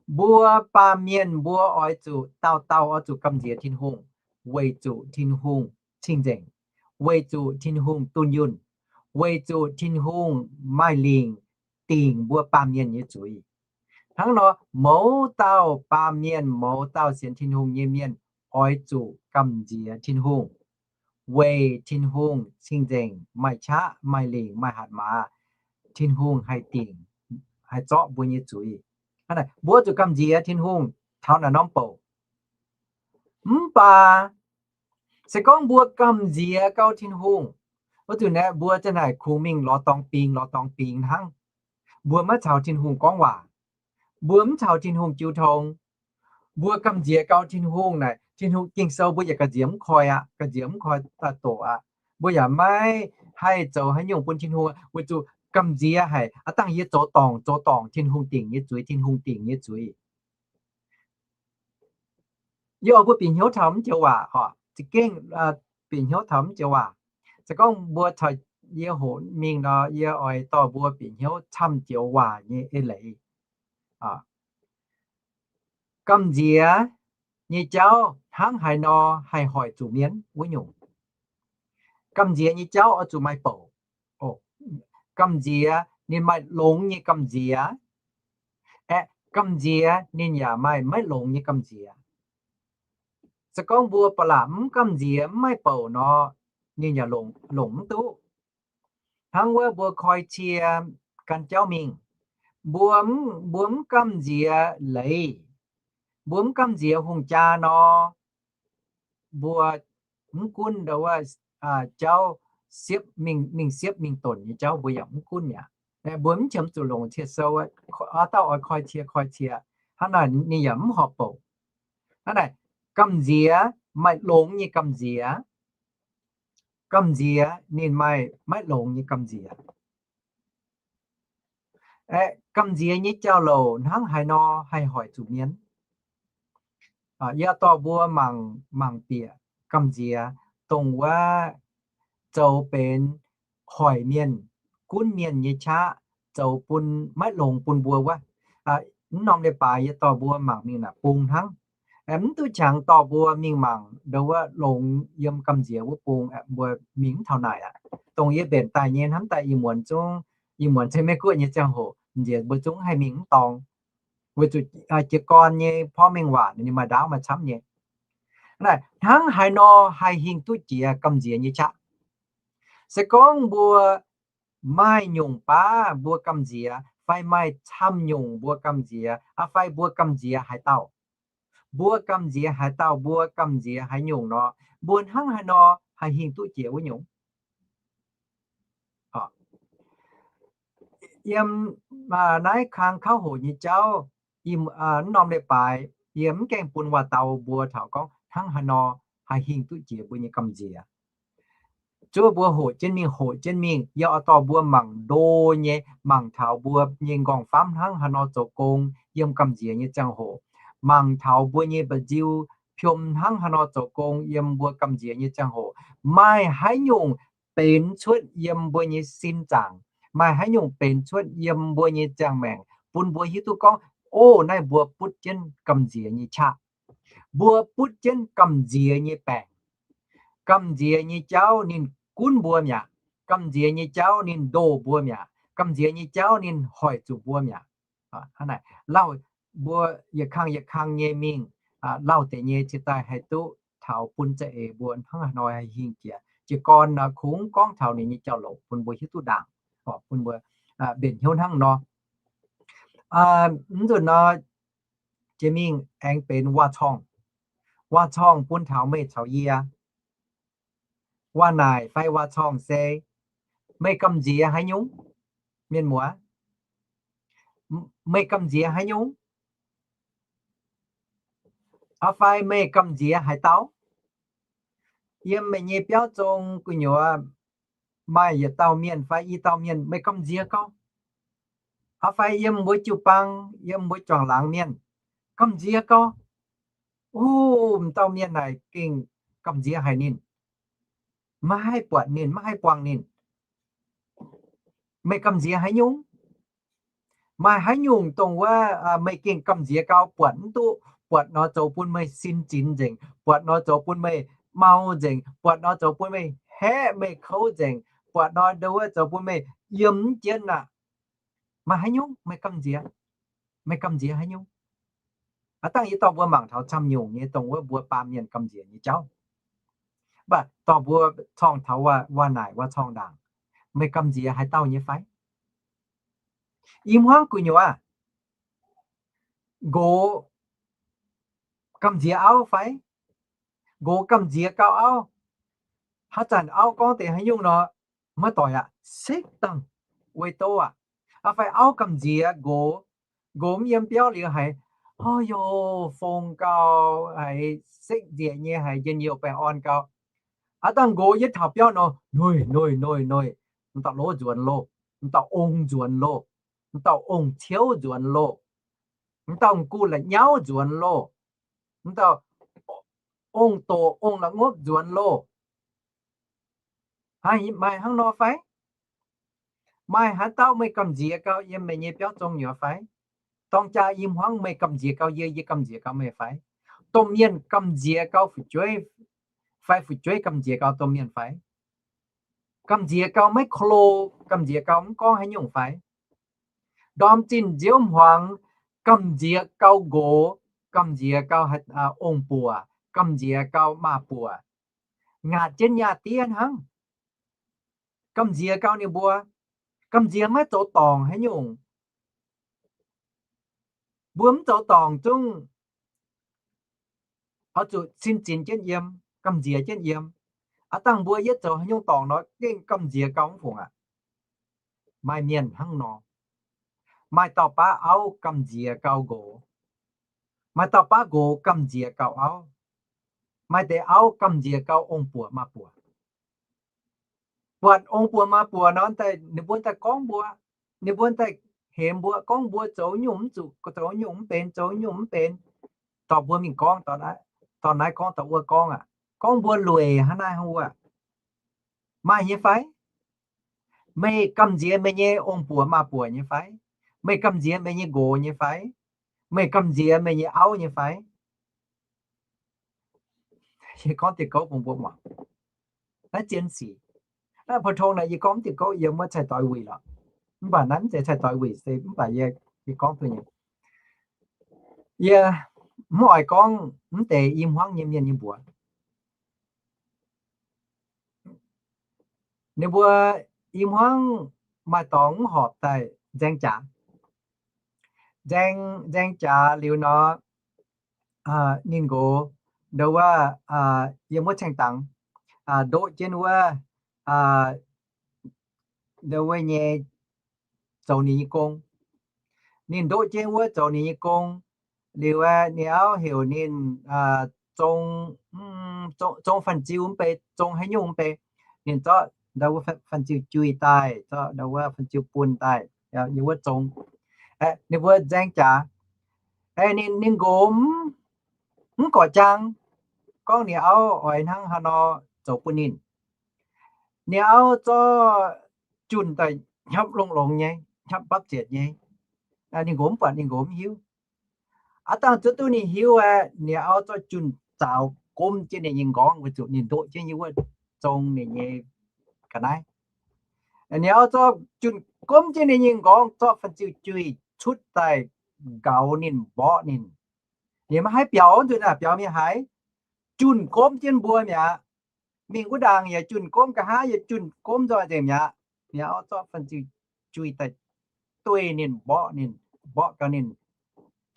Mbuo baamh mienh mbuo oix zuqc dauh dauh oix zuqc gamh nziex Tin-Hungh, weic zuqc Tin-Hungh cing-nzengc, weic zuqc Tin-Hungh dunh yunh, weic zuqc Tin-Hungh maaih lingc dingc mbuo baamh mienh nyei zuiz. Hnangv nor mouz dauh baamh mienh, mouz dauh sienx Tin-Hungh nyei mienh oix zuqc gamh nziex Tin-Hungh, weic Tin-Hungh cing-nzengc, maaih qaqv, maaih lingc, maaih hatc maaz, Tin-Hungh haih dingc, haih zorqv mbuo nyei zuiz. Hnangv naaic mbuo zuqc gamh nziex Tin-Hungh taux naaic norm bouc. Mv baac se gorngv mbuo gamh nziex gau Tin-Hungh, wuov zanc naaic mbuo ziouc naaic kungx mingh lorz dorngx bingx, lorz dorngx bingx hnangv. Mbuo maiv caux Tin-Hungh gorngv waac. Mbuo mv caux Tin-Hungh jiu tong. Mbuo gamh nziex gau Tin-Hungh naaic, Tin-Hungh Ging-Sou mbuo yaac gamh nziex mv koi aqv, gamh nziex mv koi daaih doqc aqv. Mbuo yaac maiv haih zoux haaix nyungc bun Tin-Hungh, weic zuqc gamh nziex haic, aav dangh yie zoux dorngc, zoux dorngc Tin-Hungh dingc nyei zuiz, Tin-Hungh dingc nyei zuiz. Yie oix mbuo bieqc hnyouv taux mv joux waac oc. Za'gengh bieqc hnyouv taux mv joux waac. Se gorngv mbuo caux yie hoqc mingh nor, yie oix dorh mbuo bieqc hnyouv camv joux waac nyei eix leiz. Gamh nziex nyei jauv hnangv haaix nor haih hoic zuqc mienh wuov nyungc. Gamh nziex nyei jauv oix zuqc maaih bouc. Gamh nziex ninh maaih longx nyei gamh nziex. Aeqv, gamh nziex ninh yaac maaih maiv longx nyei gamh nziex. Se gorngv mbuo ba'laqc mv gamh nziex, mv maaih bouc nor, ninh yaac longc, longc mv duqv. Hnangv wuov mbuo koi cie gan jauv mingh, mbuo mv, mbuo mv gamh nziex leiz, mbuo mv gamh nziex hungh jaa nor, mbuo mv gunv ndo wuov jauv siepv mingh, mingh siepv mingh donc nyei jauv mbuo yaac mv gunv mi'aqv. Mbuo mv qiemx zuqc longc cie sou, aa dauh oix koi cie koi cie, hnangv naaic ninh yaac mv horpc bouc. Hnangv naaic, gamh nziex maaih longx nyei gamh nziex. Gamh nziex ninh maaih maiv longx nyei gamh nziex. Aeqv, gamh nziex nyei jauv-louc hnangv haaix nor haih hoic zuqc mienh? Yie dorh mbuo mangc, mangc bieqc gamh nziex dongh wuov zoux benx hoic mienh, gunv mienh nyei qaqv, zoux bun maiv longx bun mbuo wuov. Mv norm leiz-baaix yie dorh mbuo mangc mingh naaic bung hnangv. Mv duqv qangx dorh mbuo mingh mangc ndo wuov longx yiem gamh nziex wuov bung, mbuo mingh mv taux naaic aqv. Dongh yie mbenc daaih nyei hnamv daaih ih muonz zungv, ih muonz se Meiv-Guoqv nyei ziangh hoc, nziex mbuo zungv haih mingh mv dorngx, weic zuqc jiez gorn nyei porv mengh waac ninh maaih ndaauv maaih camv nyei. Naaiv hnangv haaix nor haih hingh duqv jiex gamh nziex nyei qaqv? Se gorngv mbuo maaih nyungc baav mbuo gamh nziex, fai maaih camv nyungc mbuo gamh nziex, aa fai mbuo gamh nziex haaix dauh, mbuo gamh nziex haaix dauh, mbuo gamh nziex haaix nyungc nor, mbuo hnangv haaix nor haih hingh duqv jiex wuov nyungc? Yiem naaiv kang kauv hoc nyei jauv, mv norm leiz-baaix yie mv gaengh bun waac-dau mbuo taux gorngv hnangv haaix nor haih hingh duqv jiex mbuo nyei gamh nziex. Zuov mbuo hoqc jienv mingh, hoqc jienv mingh, yie oix dorh mbuo mangc ndo nyei, mangc taux mbuo nyei nqorngv-famv hnangv haaix nor zoux gong yiem gamh nziex nyei ziangh hoc, mangc taux mbuo nyei mba'nziu piom hnangv haaix nor zoux gong yiem mbuo gamh nziex nyei ziangh hoc, maaih haaix nyungc benx cuotv yiem mbuo nyei sin zaangc, maaih haaix nyungc benx cuotv yiem mbuo nyei ziangh maengc, bun mbuo hiuv duqv gorngv, o, naaiv mbuo butv jienv gamh nziex nyei qaqv. Mbuo butv jienv gamh nziex nyei baengc. Gamh nziex nyei jauv ninh gunv mbuo mi'aqv. Gamh nziex nyei jauv ninh ndoh mbuo mi'aqv. Gamh nziex nyei jauv ninh hoic zuqc mbuo mi'aqv. Hnangv naaic, lauh mbuo yietc kang yietc kang nyei mingh, lauh deix nyei cingx daaih haih duqv taux bun za'eix mbuo hnangv haaix nor haih hingh jiex. Jiez gorn nor kungx gorngv taux ninh nyei jauv-louc bun mbuo hiuv duqv ndaangc, bun mbuo mbenc hnyouv hnangv nor. Mv nzunc nor, jiex mingh aengx benx waac-corngh. Waac-corngh bun taux meih caux yie. Waac-naaic fai waac-corngh se, meih gamh nziex haaix nyungc? Mienh muoz, meih gamh nziex haaix nyungc? Aa fai meih gamh nziex haaix dauh? Yiem meih nyei biauv zong gu'nyuoz maaih yietc dauh mienh fai i dauh mienh meih gamh nziex gau? Aa fai yiem mbuo jiu-baang, yiem mbuo juangc laangz mienh, gamh nziex gau? O, m'dauh mienh naaic gengh gamh nziex haic ninh. Maiv haih buatc ninh, maiv haih buangh ninh. Meih gamh nziex haaix nyungc? Maaih haaix nyungc dongh wuov meih gengh gamh nziex gau, buatc mv duqv, buatc nor zoux bun meih sin zinx nzengc, buatc nor zoux bun meih mau nzengc, buatc nor zoux bun meih haeqv meih kouv nzengc, buatc nor ndo wuov zoux bun meih yiem mv jienv aqv? Maaih haaix nyungc meih gamh nziex? Meih gamh nziex haaix nyungc? Aav dangh yie dorh mbuo mangc taux camv nyungc nyei dongh wuov mbuo baamh mienh gamh nziex nyei jauv. Mv baac dorh mbuo corngh taux waac-naaic waac-corngh ndaangc, meih gamh nziex haaix dauh nyei fai? I hmuangv gu'nyuoz, nqox gamh nziex auv fai? Nqox gamh nziex gau auv. Haaix zanc auv gorngv deix haaix nyungc nor, maiv doic aqv, sekv dangh, weic doz aqv. Aa fai auv gamh nziex nqox, nqox mv yiem biauv liuz haiz, o yoh, fong gau, haiz sekv nziex nyei, haiz njien-youh baengh orn gau. Aav dangh nqox yietv taux biauv nor, noic noic noic noic, m'dauh lov nzuonx loh, m'dauh ong nzuonx loh, m'dauh ong-ciouv nzuonx loh, m'dauh m'gu la'nyauv nzuonx loh, m'dauh ong-doqc ong-la'ngopv nzuonx loh. Maaih hnangv nor fai? Maaih haaix dauh meih gamh nziex gau yiem meih nyei biauv zong nyei fai? Dorng jaa i hmuangv meih gamh nziex gau yie, yie gamh nziex gau meih fai? Domh mienh gamh nziex gau fu'jueiv fai fu'jueiv gamh nziex gau domh mienh fai? Gamh nziex gau maiv klo, gamh nziex gau mv gorngv haaix nyungc fai? Ndorm zinh nziouv hmuangx, gamh nziex gau nqox, gamh nziex gau ong-buoc, gamh nziex gau maa-buoc, ngaatc jienv nyaah diev hnangv. Gamh nziex gau ninh mbuo, gamh nziex maiv zoux dorngc haaix nyungc. Mbuo mv zoux dorngc zungv oix zuqc sin zinx jienv yiem, gamh nziex jienv yiem. Aav dangh mbuo yietv zoux haaix nyungc dorngc nor, gengh gamh nziex gau mv fungc aqv. Maaih mienh hnangv nor. Maaih dauh baav auv gamh nziex gau nqox. Maaih dauh baav nqox gamh nziex gau auv. Maaih deix auv gamh nziex gau ong-buoc maa-buoc. Buatc ong-buoc maa-buoc nor, ninh mbuo daaih gorngv mbuo, ninh mbuo daaih hemx mbuo, gorngv mbuo zoux nyungc mv zuqc, zoux nyungc mv benx, zoux nyungc mv benx. Dorh mbuo mingh gorngv, dorh naaiv gorngv, dorh wuov gorngv aqv. Gorngv mbuo lueic hnangv naaiv hnangv wuov. Maaih nyei fai? Meih gamh nziex meih nyei ong-buoc maa-buoc nyei fai? Meih gamh nziex meih nyei nqox nyei fai? Meih gamh nziex meih nyei auv nyei fai? Yie gorngv diuh gouv bun mbuo muangx. Naaiv zien sic. Naaiv pou-tong naaiv yie gorngv diuh gouv yie maiv cai-doix wuic lorqc. Mv baac naaiv mv zeiz cai-doix wuic se mv baac yie, yie gorngv duqv nyei. Yie mv oix gorngv mv deix i hmuangv nyei mienh nyei mbuox. Ninh mbuo i hmuangv maaih dorngx mv horpc daaih nzaeng jaax. Nzaeng, nzaeng jaax liuz nor, ninh nqox ndo wuov, yiem wuov caeng dangx, ndoqv jienv wuov, ndo wuov nyei zoux ninh nyei gong. Ninh ndoqv jienv wuov zoux ninh nyei gong liuz, ninh auv heuc ninh zong, zong fan-ziu mv bei, zong haaix nyungc mv bei. Ninh zorqv ndo wuov fan-ziu juih daaih, zorqv ndo wuov fan-ziu bun daaih, yiem wuov zong. Ninh mbuo nzaeng jaax, ninh, ninh nqox mv gorqv-jaang, gorngv ninh auv oix hnangv haaix nor zoux bun ninh. Ninh auv zorqv junh daaih hnyapv longx-longx nyei, hnyapv mbapv zietc nyei. Ninh nqox mv buatc, ninh nqox mv hiuv. Aav dangh zuov duqv ninh hiuv aeqv, ninh auv zorqv junh zaaux gomv jienv ninh nyei nqorngv weic zuqc ninh ndoqv jienv yiem wuov zong ninh nyei ga'naaiv. Ninh auv zorqv junh gomv jienv ninh nyei nqorngv, zorqv fan-ziu-juih cutv daaih nqaaux ninh, mborqv ninh. Ninh maiv haih biaux, nzunc naaic biaux mingh haaix, junh gomv jienv mbuo mi'aqv. Mingh wuov ndaangc yaac junh gomv, nqa'haav yaac junh gomv nzoih nzengc mi'aqv. Ninh auv zorqv fan-ziu-juih daaih dueiv ninh, mborqv ninh, mborqv gau ninh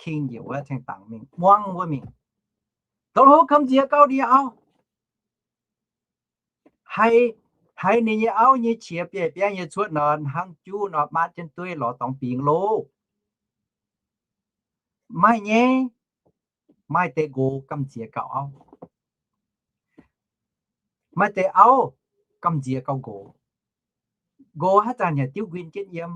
king njiec wuov caeng dangx mingh, muangx wuov mingh. Dongh hlo gamh nziex gau ninh nyei auv. Haiz, haiz ninh nyei auv nyei qiex bieiv-bieiv nyei cuotv nor, hnangv juv nor, maatv jienv dueiv lorz dorngx bingx loh. Maaih nyei, maaih deix nqox gamh nziex gauh auv. Maaih deix auv gamh nziex gauh nqox. Nqox haaix zanc yaac diuv nquin jienv yiem.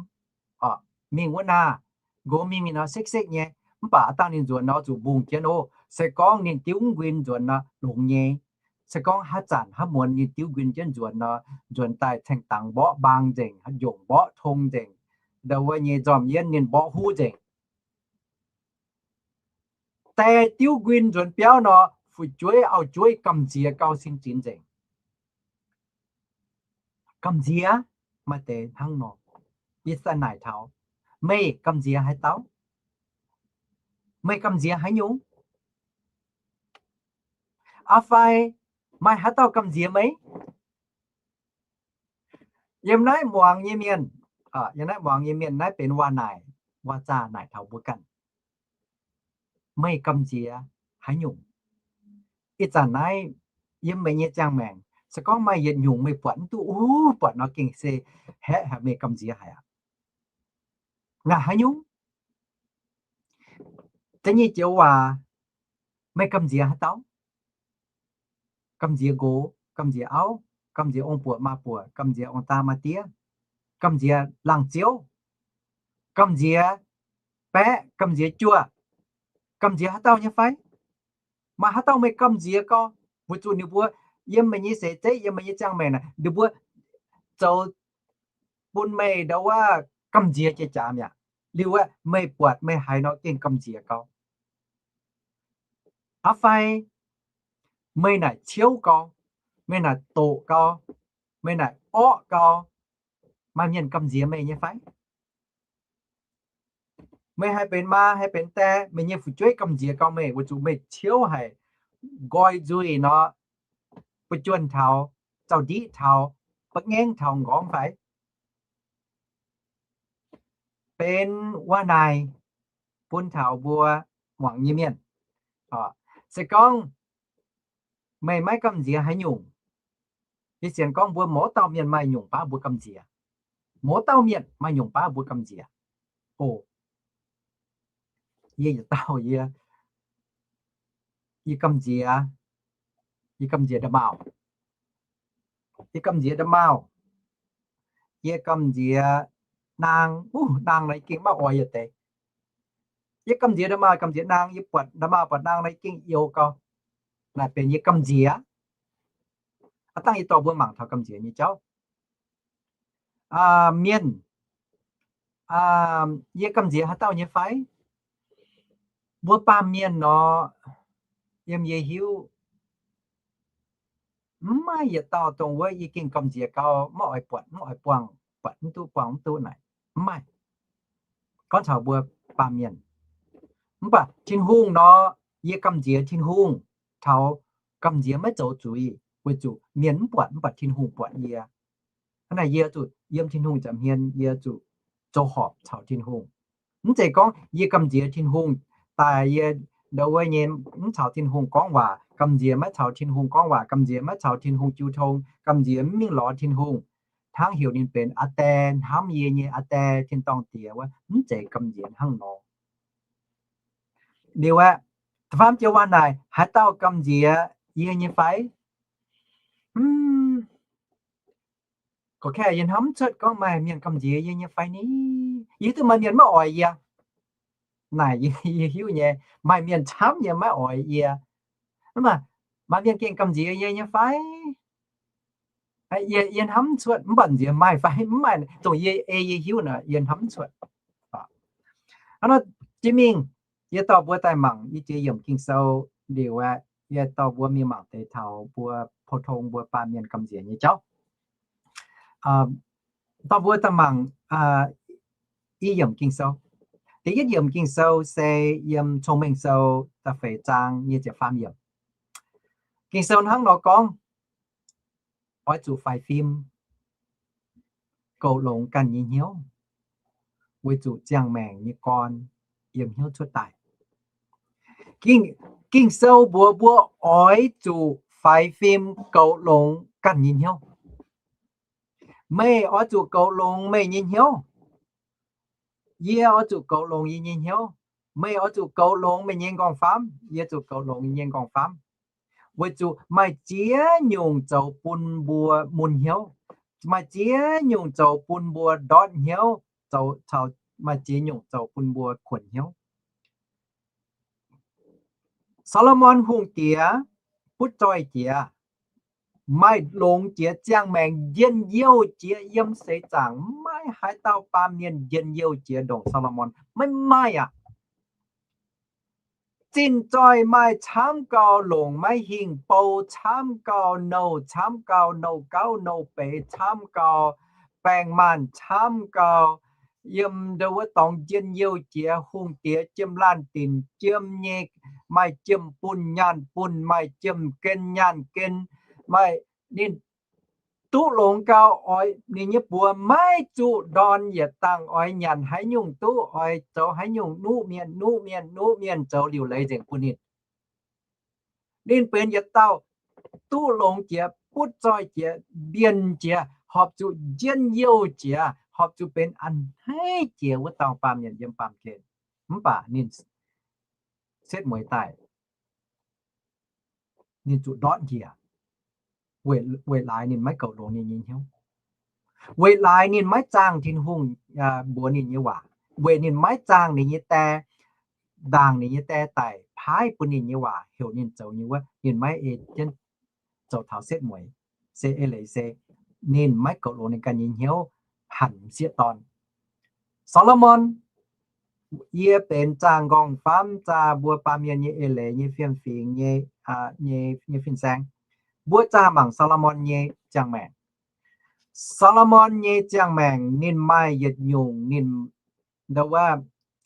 Mingh wuov naaic, nqox mingh mingh nor sekv-sekv nyei, mv baac aav dangh ninh nzuonx nor zuqc mbungh jienv oc. Se gorngv ninh diuv nquin nzuonx nor longx nyei. Se gorngv haaix zanc haaix muonz ninh diuv nquin jienv nzuonx nor, nzuonx daaih caeng dangx mborqv mbaang nzengc, njongc mborqv tong nzengc, ndau wuov nyei nzormc yienv ninh mborqv huv nzengc. Die diuv nquin nzuonx biauv nor, fu'jueiv auv-jueiv gamh nziex gau sin zinx nzengc. Gamh nziex maaih deix hnangv nor. Yie daaih naaic taux, meih gamh nziex haaix dauh? Meih gamh nziex haaix nyungc? Aa fai maaih haaix dauh gamh nziex meih? Yiem naaiv muangx nyei mienh, yiem naaiv muangx nyei mienh, naaiv benx waac naaic, waac zaah naaic taux mbuo ganh. Meih gamh nziex haaix nyungc? Ih zanc naaiv yiem meih nyei ziangh maengc, se gorngv maaih yietc nyungc meih buatc mv duqv, uh, buatc nor gengh se haeqv haic, meih gamh nziex haic aqv. Naaic haaix nyungc? Da'nyeic joux waac, meih gamh nziex haaix dauh? Gamh nziex nqox, gamh nziex auv, gamh nziex ong-buoc maa-buoc, gamh nziex ong-daa maa-diev, gamh nziex laangz ziouv, gamh nziex baeqv, gamh nziex juoh, gamh nziex haaix dauh nyei fai? Maaih haaix dauh meih gamh nziex gau, weic zuqc ninh mbuo yiem meih nyei seix zeiv, yiem meih nyei ziangh maengc naaic, ninh mbuo zoux bun meih ndau wuov gamh nziex jiex jaax mi'aqv. Liuz aeqv, meih buatc meih haiz nor gengh gamh nziex gau. Aa fai meih naaic ciouv gau, meih naaic doqc gau, meih naaic orqv gau, maaih mienh gamh nziex meih nyei fai? Meih haih benx maa, haih benx die, meih nyei fu'jueiv gamh nziex gau meih, weic zuqc meih ciouv haic, nqoi nzuih nor, ba'juonh taux, zaux-ndiqv taux, ba'ngaengv taux nqorngv fai? Benx waac naaic bun taux mbuo muangx nyei mienh. Se gorngv meih maiv gamh nziex haaix nyungc, yie sienx gorngv mbuo mouz dauh mienh maaih nyungc baav mbuo gamh nziex. Mouz dauh mienh maaih nyungc baav mbuo gamh nziex. O, yie yietc dauh yie, yie gamh nziex, yie gamh nziex nda'maauh. Yie gamh nziex nda'maauh. Yie gamh nziex naang. Uh, naang nor yie gengh maiv oix yietc deix. Yie gamh nziex nda'maauh, gamh nziex naang. Yie buatc nda'maauh buatc naang nor yie gengh youx gau. Naaic benx yie gamh nziex. Aav dangh yie dorh mbuo mangc taux gamh nziex nyei jauv. Mienh, yie gamh nziex haaix dauh nyei fai? Mbuo baamh mienh nor, yiem yie hiuv, mv maaih yietc dauh dongh wuov yie gengh gamh nziex gau, maiv oix buatc, mv oix buangh, buatc mv duqv, buangh mv duqv naaic, mv maaih. Gorngv taux mbuo baamh mienh. Mv baac Tin-Hungh nor, yie gamh nziex Tin-Hungh taux gamh nziex maiv zoux zuiz, weic zuqc mienh mv buatc, mv baac Tin-Hungh buatc yie. Hnangv naaic yie zuqc yiem Tin-Hungh nza'hmien, yie zuqc zoux horpc caux Tin-Hungh. Mv zeiz gorngv yie gamh nziex Tin-Hungh daaih yie ndau wuov nyei mv caux Tin-Hungh gorngv waac, gamh nziex maiv caux Tin-Hungh gorngv waac, gamh nziex maiv caux Tin-Hungh jiu tong, gamh nziex mv mingh lorz Tin-Hungh, hnangv heuc ninh benx aa die, hnamv yie nyei aa die, tin-dorngh Diex wuov, mv zeiz gamh nziex hnangv nor. Liuz aeqv, da'faam joux waac naaic, haaix dauh gamh nziex yie nyei fai? Gorqv-kaeqv yie hnamv mv cuotv gorngv maaih mienh gamh nziex yie nyei fai ni. Yie hiuv duqv maaih mienh maiv oix yie. Naaic yie hiuv nyei, maaih mienh camv nyei maiv oix yie. Mv baac Maaih mienh gengh gamh nziex yie nyei fai? Yie, yie hnamv cuotv mv baac nziex maaih fai mv maaih, dongh yie ei yie hiuv nor, yie hnamv cuotv. Hnangv nor jiex mingh, yie dorh mbuo daaih mangc i jiex yiemc Ging-Sou liuz aeqv, yie dorh mbuo mingh mangc deix taux mbuo pou-tong mbuo baamh mienh gamh nziex nyei jauv. Dorh mbuo daaih mangc i yiemc Ging-Sou. Da'yietv yiemc Ging-Sou se yiem Cong-Mengh Sou da'feix zaang nyei ziepc faam yiemc. Ging-Sou hnangv nor gorngv, oix zuqc faix fim goux longx ganh nyei hnyouv, weic zuqc ziangh maengc nyei gorn yiem hnyouv cuotv daaih. Ging, Ging-Sou mbuox mbuo oix zuqc faix fim goux longx ganh nyei hnyouv. Meih oix zuqc goux longx meih nyei hnyouv. Yie oix zuqc goux longx yie nyei hnyouv. Meih oix zuqc goux longx meih nyei nqorngv-famv. Yie zuqc goux longx yie nyei nqorngv-famv. Weic zuqc maaih ziex nyungc zoux bun mbuo mun hnyouv. Maaih ziex nyungc zoux bun mbuo ndortv hnyouv, zoux, maaih ziex nyungc zoux bun mbuo kuonx hnyouv. Saa^lo^morn Hungh Diex butv zoih jiex, maaih longx jiex ziangh maengc, njien-youh jiex yiem seix zaangc. Maiv maaih haaix dauh baamh mienh njien-youh jiex ndongc Saa^lo^morn. Maiv maaih aqv. Zinh zoih maaih camv gau, longc maiv hingh bou camv gau, nouh camv gau, nouh gauv nouh beix camv gau, baeng maanh camv gau, yiem ndo wuov dorngx njien-youh jiex. Hungh Diex jiem laanh dinc jiem nyei, maaih jiem-bunh nyaanh bunh, maaih jiem-gen nyaanh gen, maaih ninh duqv longx gau, oix ninh nyei buoz maiv zuqc ndorn, yietc dangh oix nyanc haaix nyungc duqv, oix zoux haaix nyungc nuqv mienh, nuqv mienh, nuqv mienh, zoux liuc leiz nzengc bun ninh. Ninh benx yietc dauh duqv longx jiex, butv zoih jiex, mbienc jiex, horpc zuqc njien-youh jiex, horpc zuqc benx a'hneiv jiex wuov dauh baamh mienh yiem baamh gen. Mv baac ninh setv mueiz daaih, ninh zuqc ndortv njiec, weic laaix ninh maiv goux longx ninh nyei hnyouv. Weic laaix ninh maiv zaangh Tin-Hungh mbuox ninh nyei waac, weic ninh maiv zaangh ninh nyei die, ndaangc ninh nyei die daic paaiv bun ninh nyei waac heuc ninh zoux nyei wuov, ninh maiv ei jienv zoux taux setv mueiz. Se eix leiz se ninh maiv goux longx ninh ganh nyei hnyouv, hanc m'sieqv dorn. Saa^lo^morn, yie benx zaah nqorngv-famv, zaah mbuo baamh mienh nyei eix leiz nyei fiem-fingx nyei, nyei fin-saeng. Mbuo zaah mangc Saa^lo^morn nyei ziangh maengc. Saa^lo^morn nyei ziangh maengc ninh maaih yietc nyungc ninh ndo wuov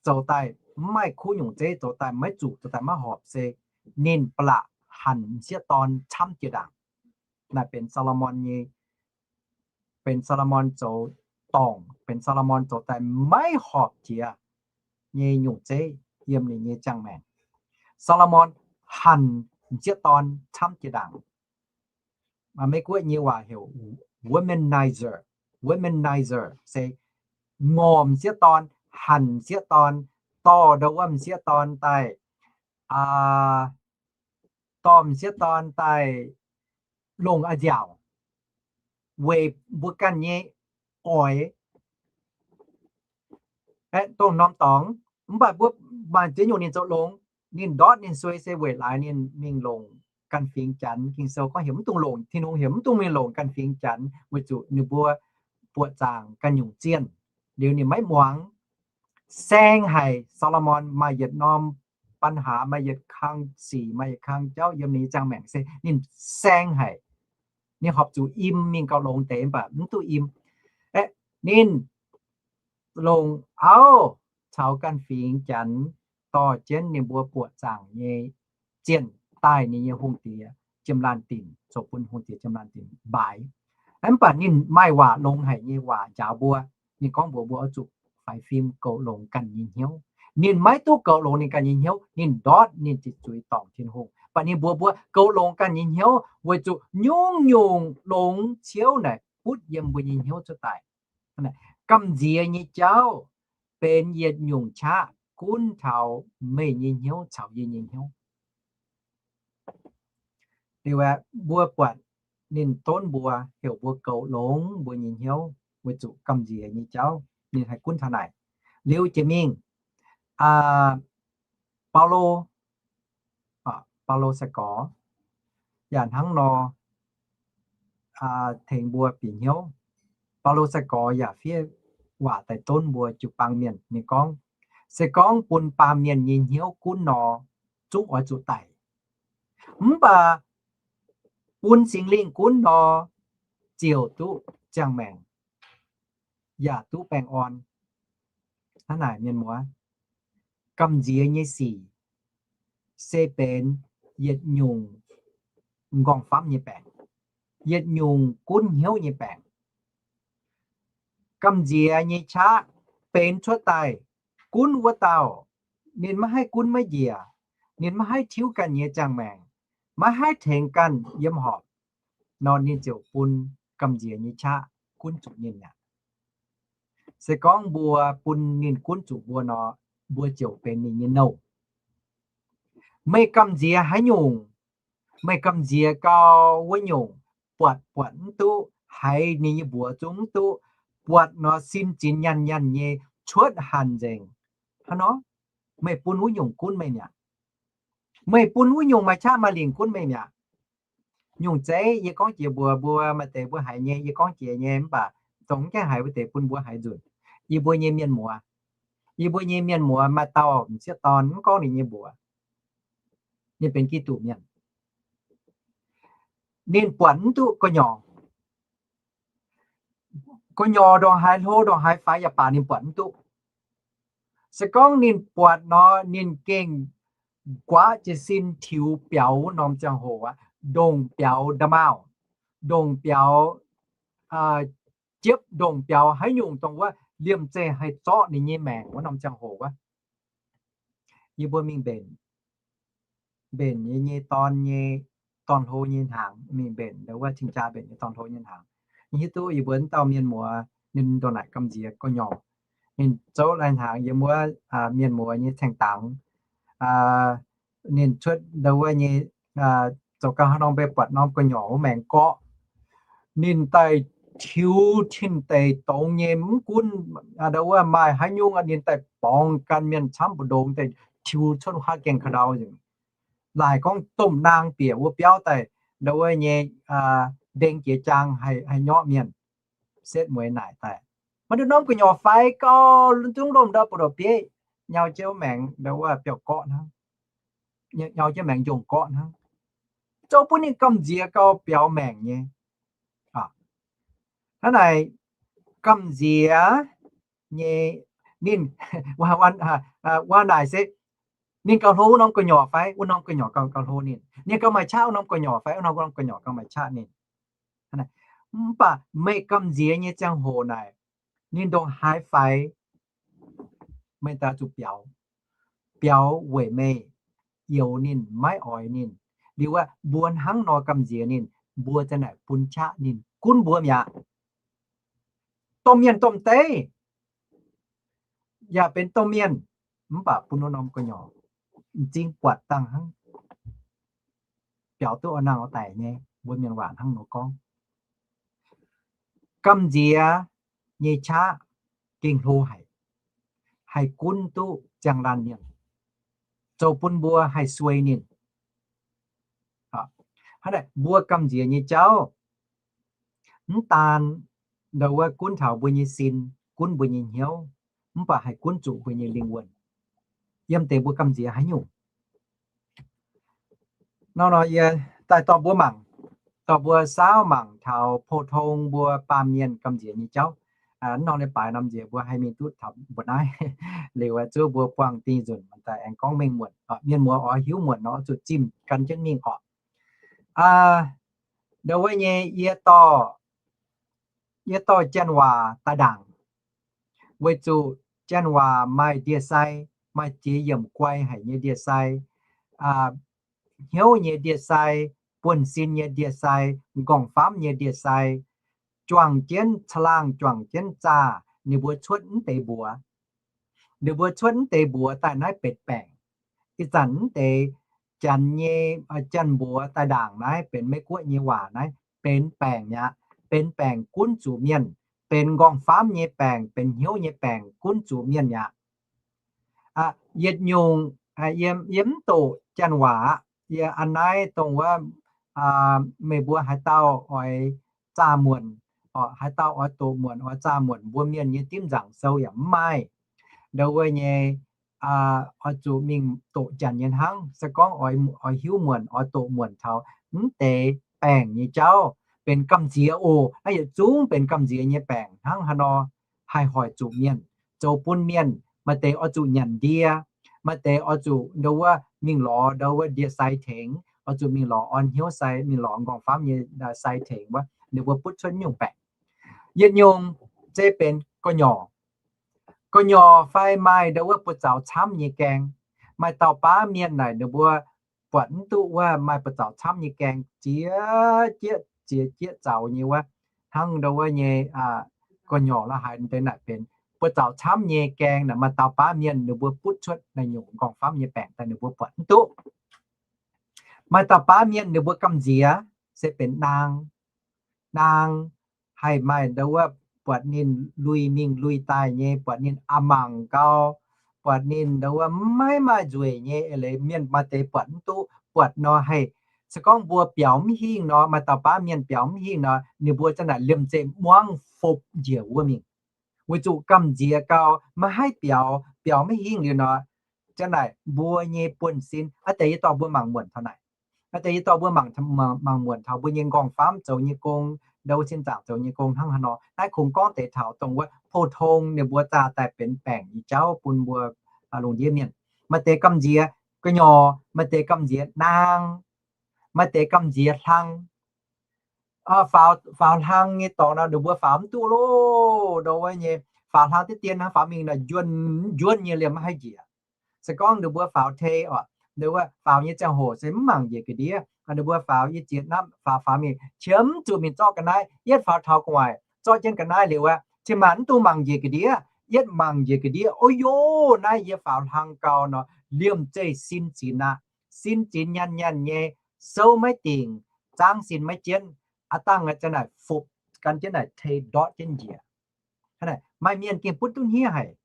zoux daaih mv maaih kuv nyungc zeiv, zoux daaih maiv zuqc, zoux daaih maiv horpc, se ninh ba'laqc hanc m'sieqv dorn camv jiex ndaangc. Naaiv benx Saa^lo^morn nyei, benx Saa^lo^morn zoux dorngc, benx Saa^lo^morn zoux daaih maiv horpc jiex nyei nyungc zeiv yiem ninh nyei ziangh maengc. Saa^lo^morn hanc m'sieqv dorn camv jiex ndaangc. Meiv-Guoqv nyei waac heuc womanizer. Womanizer se ngorc m'sieqv dorn, hanc m'sieqv dorn, dorh ndo wuov m'sieqv dorn daaih, dorh m'sieqv dorn daaih longc a'nziaauc weic mbuo ganh nyei oix. Aeqv, dongh norm dorngx, mv baac mbuo maaih ziex nyungc ninh zoux longx, ninh ndortv ninh suei se weic laaix ninh mingh longc ganh fingx Janx. Ging-Sou gorngv heuc mv dungx longc, Tin-Hungh heuc mv dungx mingh longc ganh fingx Janx, weic zuqc ninh mbuo buoqc zaangc ganh nyungc zienh. Liuz ninh maiv muangx, saeng haic. Saa^lo^morn maaih yietc norm ปัญหา, maaih yietc kang sic, maaih yietc kang jauv yiem ninh nyei ziangh maengc se ninh saeng haic. Ninh horpc zuqc im mingh gauh longx deix mv baac mv duqv im. Aeqv, ninh longc auv caux ganh fingx Janx dorh jienv ninh mbuo buoqc zaangc nyei zienh daaih ninh nyei hungh diex jiem laanh dinc, zoux bun hungh diex jiem laanh dinc mbaaix. Mv baac ninh maaih waac longx haic nyei waac njaaux mbuo. Ninh gorngv mbuox mbuo oix zuqc faix fim goux longx ganh nyei hnyouv. Ninh maiv duqv goux longx ninh ganh nyei hnyouv, ninh ndortv ninh ziqc zuiz dorngc Tin-Hungh. Mv baac ninh mbuox mbuo goux longx ganh nyei hnyouv weic zuqc nyungc-nyungc longx ciouv naaic butv yiem mbuo nyei hnyouv cuotv daaih. Gamh nziex nyei jauv benx yietc nyungc qaqv gunv taux meih nyei hnyouv caux yie nyei hnyouv. Liuz aeqv, mbuo buatc ninh donv mbuo, heuc mbuo goux longx mbuo nyei hnyouv weic zuqc gamh nziex nyei jauv ninh haih gunv taux naaic. Liuz jiex mingh, Baulo, Baulo sai-gorx, yaac hnangv nor tengx mbuo bieqc hnyouv. Baulo sai-gorx yaac fiev waac daaih donv mbuo jiu-baang mienh. Ninh gorngv, se gorngv bun baamh mienh nyei hnyouv gunv nor, zungv oix zuqc daic. Mv baac bun Singx Lingh gunv nor, ziouc duqv ziangh maengc, yaac duqv baengh orn. Hnangv naaic mienh muoz, gamh nziex nyei sic se benx yietc nyungc m'nqorngv-famv nyei baengc, yietc nyungc gunv hnyouv nyei baengc. Gamh nziex nyei qaqv benx cuotv daaih gunv wuov dauh, ninh maiv haih gunv maiv njiec, ninh maiv haih tiuv ganh nyei ziangh maengc, maiv haih tengx ganh yiem horpc nor, ninh ziouc bun gamh nziex nyei qaqv gunv zuqc ninh aqv. Se gorngv mbuo bun ninh gunv zuqc mbuo nor, mbuo ziouc benx ninh nyei nouh. Meih gamh nziex haaix nyungc? Meih gamh nziex gau wuov nyungc, buatc buatc mv duqv, haiz ninh nyei mbuox zungv mv duqv, buatc nor sin zinx nyanh nyanh nyei, cuotv hanc nzengc. Hnangv nor, meih bun wuov nyungc gunv meih mi'aqv. Meih bun wuov nyungc maaih qaqv maaih lingc gunv meih mi'aqv. Nyungc zeiv yie gorngv jiex mbuox mbuo, maaih deix mbuo haiz nyei, yie gorngv jiex nyei, mv baac dongh mv gaengh haiz wuov deix bun mbuo haiz nzunc. Yie mbuo nyei mienh muoz, yie mbuo nyei mienh muoz maaih dauh m'sieqv dorn, mv gorngv ninh nyei mbuox, ninh benx Giduc mienh. Ninh buatc mv duqv gu'nyuoz. Gu'nyuoz ndongc haaix hlo ndongc haaix faix yaac baac ninh buatc mv duqv. Se gorngv ninh buatc nor, ninh gengh guaav jiez sin tiux biaux wuov norm ziangh hoc aqv, ndongc biaux nda'maauh, ndongc biaux jiepv, ndongc biaux haaix nyungc dongh wuov liemh zeih haih zorqv ninh nyei maengc wuov norm ziangh hoc wuov. Yie mbuo mingh mbenc, mbenc yie nyei dorn nyei, dorn-hlo nyei hnaangx, mingh mbenc ndau wuov cing-jaa mbenc nyei dorn-hlo nyei hnaangx. Yie hiuv duqv yie mbuo wuov dauh mienh muoz ninh ndongc naaic gamh nziex gu'nyuoz. Ninh zouv lai hnaangx yiem wuov mienh muoz nyei caeng dangx. Ninh cuotv ndau wuov nyei, zoux gau haaix norm mbe buatc norm gu'nyuoz wuov maengx gorqv. Ninh daaih tiux tin deic dongz nyei mv gunv ndau wuov maaih haaix nyungc, ninh daaih borngz gan mienh camv mbu'ndongx daaih tiux cuotv haav gaengh ka'ndau nzengc. Laaic gorngv domh naang bieqc wuov biauv daaih ndau wuov nyei ndeng jiex jaang haih nyorqv mienh. Setv mueiz naaic daaih, maaih nduqc norm gu'nyuoz faix gau, zungv lomh ndau buoz-ndoqv bieiv, nyau jienv maengx ndau wuov biauv-gorqv hnangv, nyau jienv maengx njongh gorqv hnangv, zoux bun ninh gamh nziex gau biaux maengc nyei. Hnangv naaic gamh nziex nyei, ninh, wuov naaic se ninh gauh hlo wuov norm gu'nyuoz fai wuov norm gu'nyuoz gauh hlo ninh? Ninh gauh maaih qaqv wuov norm gu'nyuoz fai wuov norm gu'nyuoz gauh maaih qaqv ninh? Mv baac meih gamh nziex nyei ziangh hoc naaic, ninh ndongc haaix faix, meih daaih zuqc biaux, biaux weic meih youx ninh, maiv oix ninh. Liuz aqv, mbuo hnangv nor gamh nziex ninh, mbuo za'naaic bun qaqv ninh gunv mbuo mi'aqv. Domh mienh domh deic yaac benx domh mienh, mv baac bun wuov norm gu'nyuoz m'zing buatc dangh hnangv, biaux duqv oix nangh oix daic nyei. Mbuo mienh waac hnangv nor gorngv, gamh nziex nyei qaqv gengh hlo haic, haih gunv duqv ziangh laanh mienh, zoux bun mbuo haih suei ninh. Hnangv naaic mbuo gamh nziex nyei jauv, mv daan ndau wuov gunv taux mbuo nyei sin, gunv mbuo nyei hnyouv, mv baac haih gunv zuqc mbuo nyei lingh wuonh. Yiem deix mbuo gamh nziex haaix nyungc? Nor nor yie daaih dorh mbuo mangc, dorh mbuo saauv mangc taux pou-tong mbuo baamh mienh gamh nziex nyei jauv. Nor ninh baaix norm nziex mbuo haih mingh duqv taux mbuo naaiv. Liuz zuov mbuo buangh dingh nzunc daaih aengx gorngv mengh muonc. Mienh muoz oix hiuv muonc nor zuqc zimh gan jienv mingh orqc. Ndau wuov nyei yie dorh, yie dorh janx-waac daaih ndaangc, weic zuqc janx-waac maaih ndie-sai, maaih jiex yiemc guai haic nyei ndie-sai, hnyouv nyei ndie-sai, buonv-sin nyei ndie-sai, m'nqorngv-famv nyei ndie-sai, juangc jienv caangh laangh, juangc jienv zaah, ninh mbuo cuotv mv deix mbuox. Ninh mbuo cuotv mv deix mbuox daaih naaiv benx baengc. Ih zanc mv deix janx nyei, janx-mbuox daaih ndaangc naaiv benx Meiv-Guoqv nyei waac naaiv benx baengc mi'aqv. Benx baengc gunv zuqc mienh, benx m'nqorngv-famv nyei baengc, benx hnyouv nyei baengc gunv zuqc mienh mi'aqv. Yietc nyungc, yie mv doqc janx-waac aqv. Yie an naaiv dongh wuov meih mbuo haaix dauh oix zaah muonc, haaix dauh oix doqc muonc, oix zaah muonc, mbuo mienh nyei dimv nzaangc sou yaac mv maaih. Ndau wuov nyei, oix zuqc mingh doqc janx nyei hnangv. Se gorngv oix hiuv muonc, oix doqc muonc taux mv deix baengc nyei jauv, benx gamh nziex oc. Naaiv yietc zungv benx gamh nziex nyei baengc hnangv haaix nor haih hoic zuqc mienh, zoux bun mienh. Maaih deix oix zuqc nyanc ndie, maaih deix oix zuqc ndau wuov mingh lorz ndau wuov ndie-sai tengx, oix zuqc mingh lorz orn hnyouv sai, mingh lorz nqorngv-famv nyei sai tengx wuov, ninh mbuo butv cuotv nyungc baengc. Yietc nyungc se benx gu'nyuoz, gu'nyuoz fai maaih ndau wuov buoz-zaux camv nyei gaeng. Maaih dauh baav mienh naaic ninh mbuo buatc mv duqv wuov maaih buoz-zaux camv nyei gaeng, ziex jieqv ziex jieqv zaux nyei wuov, hnangv ndau wuov nyei gu'nyuoz la'haaix deix naaic benx buoz-zaux camv nyei gaeng naaic. Maaih dauh baav mienh ninh mbuo butv cuotv naaiv nyungc nqorngv-famv nyei baengc daaih ninh mbuo buatc mv duqv. Maaih dauh baav mienh ninh mbuo gamh nziex se benx naang. Naang haih maaih ndau wuov buatc ninh lui mingh lui daaih nyei, buatc ninh a'mangc gau, buatc ninh ndau wuov maiv maaih nzueic nyei, eix leiz mienh maaih deix buatc mv duqv. Buatc nor haih, se gorngv mbuo biaux mv hingh nor, maaih dauh baav mienh biaux mv hingh nor, ninh mbuo za'naaic liemh zeih muangv fopv njiec wuov mingh. Weic zuqc gamh nziex gau, maiv haih biaux, biaux maiv hingh liuz nor, za'naaic mbuo nyei buonv-sin, aa deix yie dorh mbuo mangc muonc taux naaic. Aa deix yie dorh mbuo mangc, mangc muonc taux mbuo nyei nqorngv-famv zoux nyei gong, ndau wuov sin zaangc zoux nyei gong hnangv haaix nor. Naaiv kungx gorngv deix taux dongh wuov pou-tong ninh mbuo zaah daaih benx baengc nyei jauv bun mbuo lungh ndiev mienh. Maaih deix gamh nziex gu'nyuoz, maaih deix gamh nziex naang, maaih deix gamh nziex hlang. Faaux, faaux hlang nyei dorngx nor, ninh mbuo faaux mv duqv loh. Ndau wuov nyei faaux hlang diqv dien hnangv, faaux mingh naaic njuonv, njuonv nyei liemh maiv haih njiec. Se gorngv ninh mbuo faaux tei oc, ninh mbuo faaux nyei ziangh hoc se mv mangc njiec ga'ndiev. Ninh mbuo faaux yie ziex hnamv faaux, faaux mingh qiemx zuqc mingh zorqv ga'naaiv. Yietv faaux taux gu'nguaaic zorqv jienv ga'naaiv liuz aqv, cin-maanc mv dungx mangc njiec ga'ndiev. Yietv mangc njiec ga'ndiev, o yo, naaiv yie faaux hlang gau nor, liemh zeih sin zinx aqv. Sin zinx nyanc nyanc nyei, souv maiv dingc, zaangv sin maiv jienv, aav dangh za'naaic fopv gan jienv naaic tei ndortv jienv njiec. Maaih mienh gengh butv duqv hniev haic.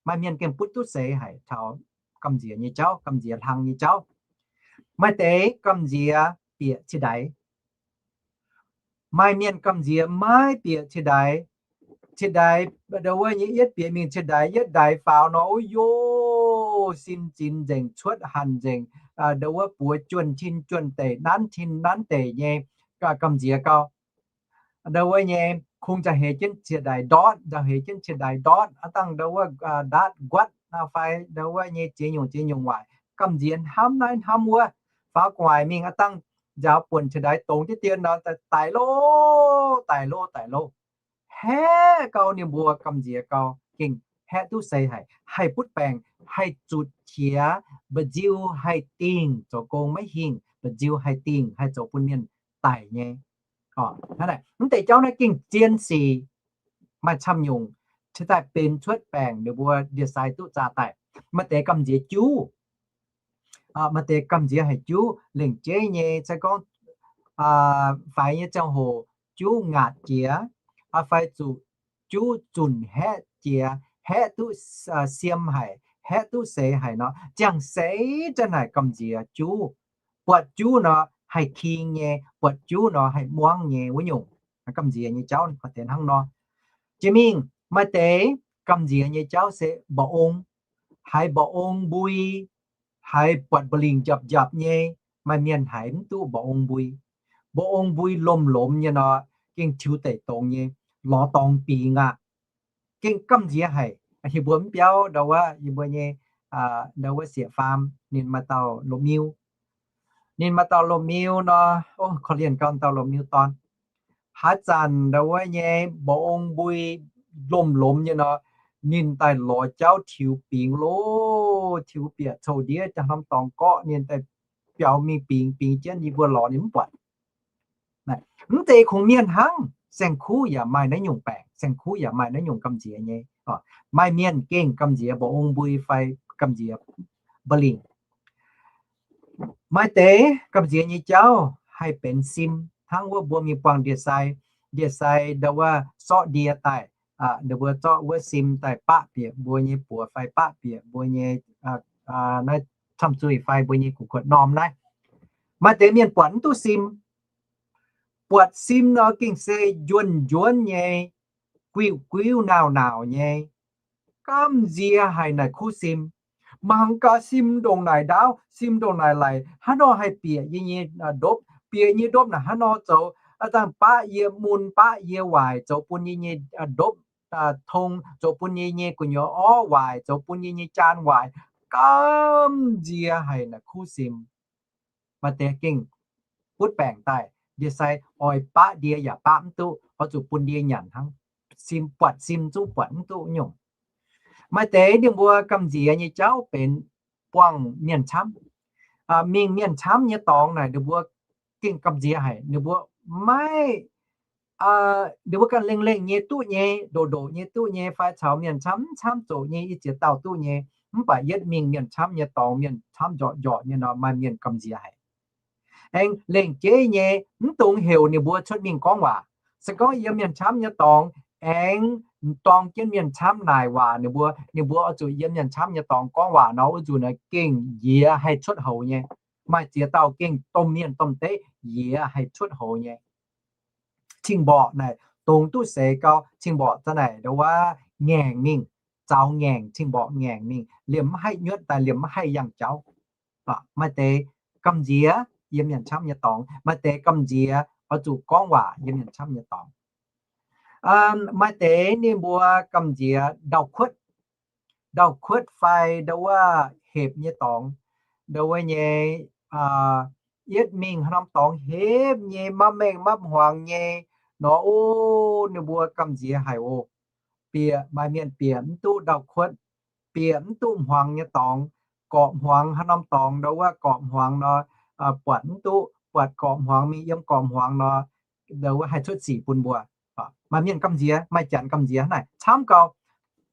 Maaih mienh gengh butv duqv seix haic taux gamh nziex nyei jauv, gamh nziex hlang nyei jauv. Maaih deix gamh nziex bieqc ciex ndaix. Maaih mienh gamh nziex maiv bieqc ciex ndaix. Ciex ndaix, ndau wuov nyei yietv bieqc mingh ciex ndaix, yietv ndaix faaux nor, o yo, sin zinx nzengc, cuotv hanc nzengc, ndau wuov buoz juonh tin juonh deic, nanv tin nanv deic nyei, gamh nziex gau. Ndau wuov nyei kungx za'heix jienv ciex ndaix ndortv, za'heix jienv ciex ndaix ndortv, aav dangh ndau wuov ndaatv nquatv fai ndau wuov nyei ziex nyungc ziex nyungc waaic, gamh nziex hnamv naaiv hnamv wuov. Faaux gu'nguaaic mingh aav dangh nziaaux buonc ciex ndaix dongz diqv dien nor, daic loh, daic loh, daic loh. Haeqv gau, ninh mbuo gamh nziex gau, gengh haeqv duqv seix haic, haih butv baengc, haih zutc qiex, mba'nziu haih dingh, zoux gong maiv hingh, mba'nziu haih dingh, haih zoux bun mienh daic nyei. Mv deix jauv naaiv gengh zien sic. Maaih camv nyungc cingx daaih benx cuotv baengc ninh mbuo ndie-sai duqv zaah daaih. Maaih deix gamh nziex juv, maaih deix gamh nziex haic juv, lengc jeiv nyei, se gorngv faix nyei ziangh hoc juv ngaatc jiex, fai zuqc juv zunc haeqv jiex, haeqv duqv siem haic, haeqv duqv seix haic nor, ziangh seix za'naaic gamh nziex juv. Buatc juv nor haih king nyei, buatc juv nor haih muangv nyei wuov nyungc. Gamh nziex nyei jauv deix hnangv nor. Jiex mingh maaih deix gamh nziex nyei jauv se mba'ong, haiz mba'ong mbui, haiz buatc mba'lingc njapc njapc nyei. Maaih mienh haiz mv duqv mba'ong mbui. Mba'ong mbui lomh lomh nyei nor, gengh tiux deic dongz nyei, lorz dorngx bingx aqv. Gengh gamh nziex haic. Yie mbuo mv biauv ndau wuov, yie mbuo nyei, ndau wuov sieqv faam ninh maaih dauh lomh miu. Ninh maaih dauh lomh miu nor, korv-lienh gau dauh lomh miu dorn. Haaix zanc ndau wuov nyei mba'ong mbui lomh lomh nyei nor, ninh daaih lorz jauv tiux bingx loh, tiux bieqc coux ndiev jaa norm dorngx gorqv, ninh daaih biaux mingh bingx, bingx jienv yie mbuo lorz ninh mv buatc. Mv zeiz kungx mienh hnangv, saeng-kuv yaac maaih naaiv nyungc baengc, saeng-kuv yaac maaih naaiv nyungc gamh nziex nyei. Maaih mienh gengh gamh nziex mba'ong mbui fai gamh nziex mba'lingc. Maaih deix gamh nziex nyei jauv haih benx sim, hnangv wuov mbuo mingh buangh ndie-sai, ndie-sai ndau wuov sortv ndie daaih, ninh mbuo zorqv wuov sim daaih baqv bieqc mbuo nyei buoz fai baqv bieqc mbuo nyei naaiv camh zuih fai mbuo nyei gu'kuotv norm naaiv. Maaih deix mienh buatc mv duqv sim. Buatc sim nor gengh se njuonv njuonv nyei, guiuv guiuv nauc nauc nyei, gamh nziex haic naaic kuv sim. Mangc gaax sim ndongc naaic ndaauv, sim ndongc naaic laic, hnangv nor haih bieqc yie nyei ndopv, bieqc nyei ndopv naaic hnangv nor zoux, aa dangh baqv yie mun, baqv yie waaic, zoux bun yie nyei ndopv tong, zoux bun yie nyei gu'nyuoz orv waaic, zoux bun yie nyei jaan waaic, gamh nziex haic naaic kuv sim. Maaih deix gengh butv baengc daaih, ndie-sai oix baqv ndie yaac baqv mv duqv, oix zuqc bun ndie nyanc hnangv. Sim buatc sim zungv buatc mv duqv nyungc. Maaih deix ninh mbuo gamh nziex nyei jauv benx buangh mienh camv. Mingh mienh camv nyei dorngx naaic ninh mbuo gengh gamh nziex haic. Ninh mbuo maiv, ninh mbuo ganh lengh lengh nyei duqv nyei, ndoqc ndoqc nyei duqv nyei, fai caux mienh camv mv camv zoqc nyei, i ziex dauh duqv nyei. Mv baac yietv mingh mienh camv nyei dorngx, mienh camv njorqc njorqc nyei nor, maaih mienh gamh nziex haic. Aengx lengc jeiv nyei mv dungx heuc ninh mbuo cuotv mingh gorngv waac. Se gorngv yiem mienh camv nyei dorngx aengx dorng jienv mienh camv naaic waac ninh mbuo, ninh mbuo oix zuqc yiem mienh camv nyei dorngx gorngv waac nor, wuov nzunc naaic gengh njiec haih cuotv houx nyei. Maaih ziex dauh gengh domh mienh domh deiv njiec haih cuotv houx nyei. Cing-mborqc naaic dongz duqv seix gau, cing-mborqc za'naaic ndau wuov ngaengc mingh, zaux ngaengc, cing-mborqc ngaengc mingh, liemh mv haih nyuotv daaih, liemh mv haih yangh jauv. Maaih deix gamh nziex yiem mienh camv nyei dorngx, maaih deix gamh nziex oix zuqc gorngv waac yiem mienh camv nyei dorngx. Maaih deix ninh mbuo gamh nziex ndau-kuotv, ndau-kuotv fai ndau wuov hepc nyei dorngx, ndau wuov nyei, yietv mingh haaix norm dorngx hepc nyei, maiv mengh maiv hmuangx nyei nor, o, ninh mbuo gamh nziex haic oc. Bieqc, maaih mienh bieqc mv duqv ndau-kuotv, bieqc mv duqv hmuangx nyei dorngx, gorqv hmuangx haaix norm dorngx ndau wuov gorqv hmuangx nor, buatc mv duqv, buatc gorqv hmuangx mingh yiem gorqv hmuangx nor, ndau wuov haih cuotv sic bun mbuo. Maaih mienh gamh nziex, maaih janx gamh nziex naaic camv gau.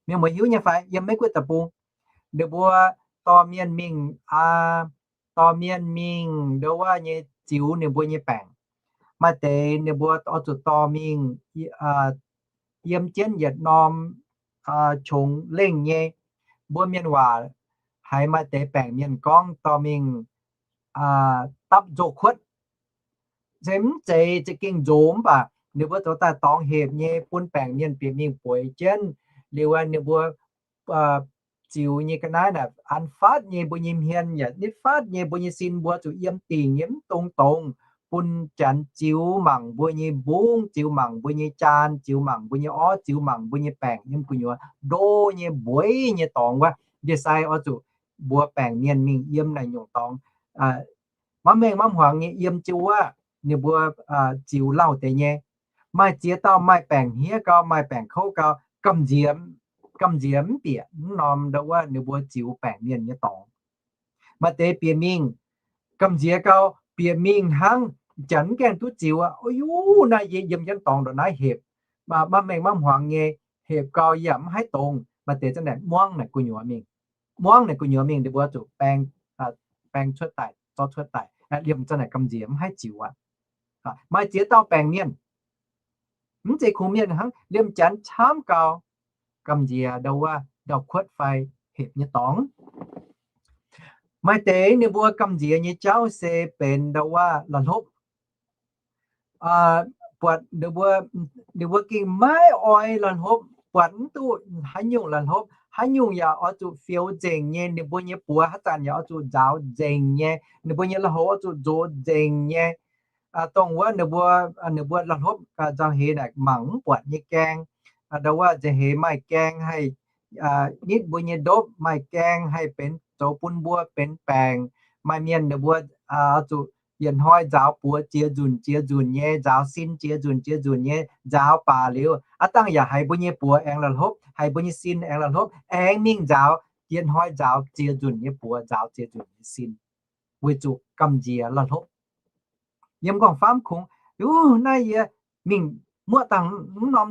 Mienh muoz hiuv nyei fai? Yiem Meiv Guoqv deic-bung, ninh mbuo dorh mienh mingh, dorh mienh mingh ndau wuov nyei ziux ninh mbuo nyei baengc. Maaih deix ninh mbuo oix zuqc dorh mingh yiem jienv yietc norm qongx lengh nyei. Mbuo mienh waac haiz maaih deix baengc mienh gorngv dorh mingh dapv nzoh kuotv. Se mv zeiz za'gengh nzox mv baac ninh mbuo zoux daaih dorngx hepc nyei bun baengc mienh bieqc mingh bueix jienv. Liuz ninh mbuo ziux nyei ga'naaiv naaic an fatv nyei mbuo nyei hmien yaac nitv fatv nyei mbuo nyei sin, mbuo zuqc yiem dingc nyei mv dungx dongz, bun janx ziux mangc mbuo nyei mbungv, ziux mangc mbuo nyei jaan, ziux mangc mbuo nyei orv, ziux mangc mbuo nyei baengc yiem gu'nyuoz ndo nyei mbueiz nyei dorngx wuov. Ndie-sai oix zuqc mbuox baengc mienh mingh yiem naaic nyungc dorngx. Maiv mengh maiv hmuangx nyei yiem jienv wuov, ninh mbuo ziux lauh deix nyei. Maaih ziex dauh maaih baengc hniev gau, maaih baengc kouv gau, gamh nziex, gamh nziex mv bieqc mv norm ndau wuov ninh mbuo ziux baengc mienh nyei dorngx. Maaih deix bieqc mingh, gamh nziex gau, bieqc mingh hnangv, janx mv gaengh duqv ziux aqv. O, naaiv yie yiem jienv dorngx ndongc naaiv hepc, maiv mengh maiv hmuangx nyei, hepc gau yaac mv haih dongz. Maaih deix za'naaic muangv naaic gu'nyuoz mingh, muangv naaic gu'nyuoz mingh, ninh mbuo zuqc baeng, baeng cuotv daaih, zorqv cuotv daaih, liemh za'naaic gamh nziex mv haih ziux aqv. Maaih ziex dauh baengc mienh, mv zeiz kungx mienh hnangv, liemh janx camv gau, gamh nziex ndau wuov ndau-kuotv fai hepc nyei dorngx. Maaih deix ninh mbuo gamh nziex nyei jauv se benx ndau wuov la'hlopv. Buatc ninh mbuo gengh maiv oix la'hlopv, buatc mv duqv haaix nyungc la'hlopv, haaix nyungc yaac oix zuqc fioux nzengc nyei. Ninh mbuo nyei buoz haaix zanc yaac oix zuqc nzaaux nzengc nyei. Ninh mbuo nyei lui-houx oix zuqc nzox nzengc nyei. Dongh wuov ninh mbuo, ninh mbuo la'hlopv nzauh heix naaic mangc mv buatc nyei gaeng. Ndau wuov nzauh heix maaih gaeng haih nitv mbuo nyei ndopv, maaih gaeng haih benx zoux bun mbuo benx baengc. Maaih mienh ninh mbuo zuqc yietc hnoi nzaaux buoz ziex nzunc ziex nzunc nyei, nzaaux sin ziex nzunc ziex nzunc nyei, nzaaux baac liuz aav dangh yaac haiz mbuo nyei buoz aengx la'hlopv, haiz mbuo nyei sin aengx la'hlopv, aengx mingh nzaaux, yietc hnoi nzaaux ziex nzunc nyei buoz, nzaaux ziex nzunc nyei sin, weic zuqc gamh nziex la'hlopv. Yiem nqorngv-famv kungx, naaiv yie mingh muoqv dangh mv norm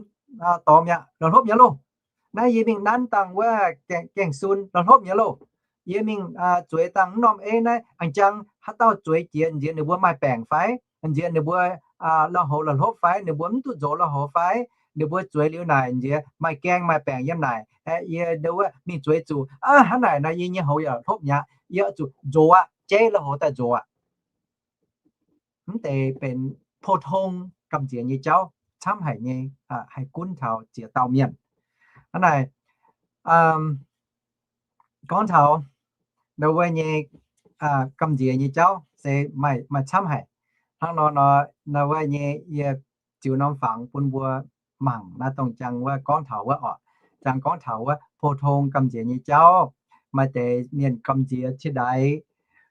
dorngx mi'aqv, la'hlopv nyei loh. Naaiv yie mingh nanv dangh wuov gaeng-sun, la'hlopv nyei loh. Yie mingh zueiz dangh mv norm ei naaiv, a'jang haaix dauh zueiz jiex nziex ninh mbuo maaih baengc fai? Nziex ninh mbuo lui-houx la'hlopv fai? Ninh mbuo mv duqv nzox lui-houx fai? Ninh mbuo zueiz liuz naaic nziex maaih gaeng maaih baengc yiem naaic. Yie ndau wuov mingh zueiz zuqc, hnangv naaic nor yie nyei houx yaac hlopv mi'aqv. Yie oix zuqc nzox aqv, jaiv lui-houx daaih nzox aqv. mv deix benx pou-tong gamh nziex nyei jauv camv haic nyei, haih gunv taux ziex dauh mienh. Hnangv naaic, gorngv taux ndau wuov nyei gamh nziex nyei jauv se maaih camv haic. Hnangv nor nor, ndau wuov nyei yie ziux norm fangx bun mbuo mangc naaiv dongh jangx wuov gorngv taux wuov oc. Jangx gorngv taux wuov pou-tong gamh nziex nyei jauv. Maaih deix mienh gamh nziex ciex ndaix,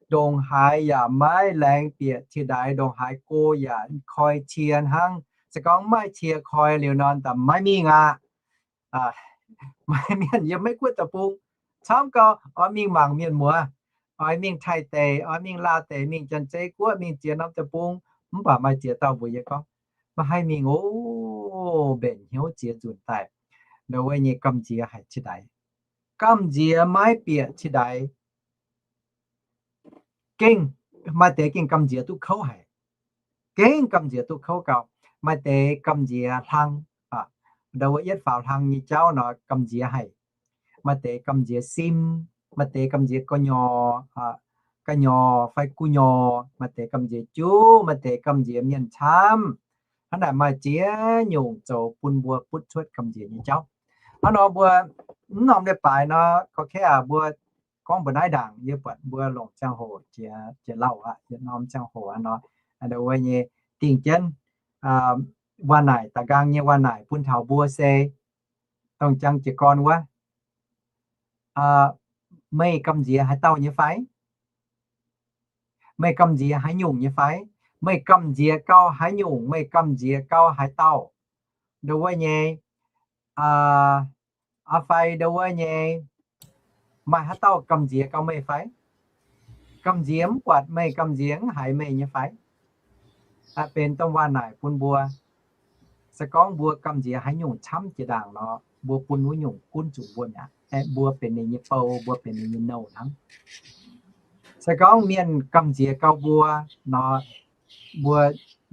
ndongc haaix yaac maiv laengz bieqc ciex ndaix, ndongc haaix go yaac koi cie hnangv. Se gorngv maiv maaih cie koi liuz nor, da'maiv mingh aqv. Maaih mienh yiem Meiv Guoqv deic-bung camv gau, oix mingh mangc mienh muoz, oix mingh Taiv deic, oix mingh Laauh deic, mingh Janx-Zei Guoqv, mingh ziex norm deic-bung, mv baac maaih ziex dauh mbuox yie gorngv, maiv haih mingh oc, mbenc hnyouv ziex nzunc daaih. Ndau wuov nyei gamh nziex haic ciex ndaix, gamh nziex maiv bieqc ciex ndaix. Gengh maaih deix gengh gamh nziex duqv kouv haic. Gengh gamh nziex duqv kouv gau. Maaih deix gamh nziex hlang, ndau wuov yietv faaux hlang nyei jauv nor gamh nziex haic. Maaih deix gamh nziex sim, maaih deix gamh nziex gu'nyuoz, gu'nyuoz fai gu'nyuoz, maaih deix gamh nziex juv, maaih deix gamh nziex mienh camv. Hnangv naaic maaih ziex nyungc zoux bun mbuo butv cuotv gamh nziex nyei jauv. Hnangv nor mbuo mv norm leiz-baaix nor, gorngv kaav aac, mbuo gorngv mbuo naaiv ndaangc, yie buatc mbuo longc ziangh hoc jiex lauh aqv, yietc norm ziangh hoc aqv nor, ndau wuov nyei dingh jienv waac naaic, da'nqaang nyei waac naaic bun taux mbuo se dongh jangx jiez gorn wuov, meih gamh nziex haaix dauh nyei fai? Meih gamh nziex haaix nyungc nyei fai? Meih gamh nziex gau haaix nyungc? Meih gamh nziex gau haaix dauh? Ndau wuov nyei, aa fai ndau wuov nyei, maaih haaix dauh gamh nziex gau meih fai? Gamh nziex mv buatc meih, gamh nziex mv haiz meih nyei fai? Benx domh waac naaic bun mbuo. Se gorngv mbuo gamh nziex haaix nyungc camv jiex ndaangc nor, mbuo bun wuov nyungc gunv zuqc mbuo mi'aqv. Aeqv, mbuo benx ninh nyei bou, mbuo benx ninh nyei nouh hnangv. Se gorngv mienh gamh nziex gau mbuo nor, mbuo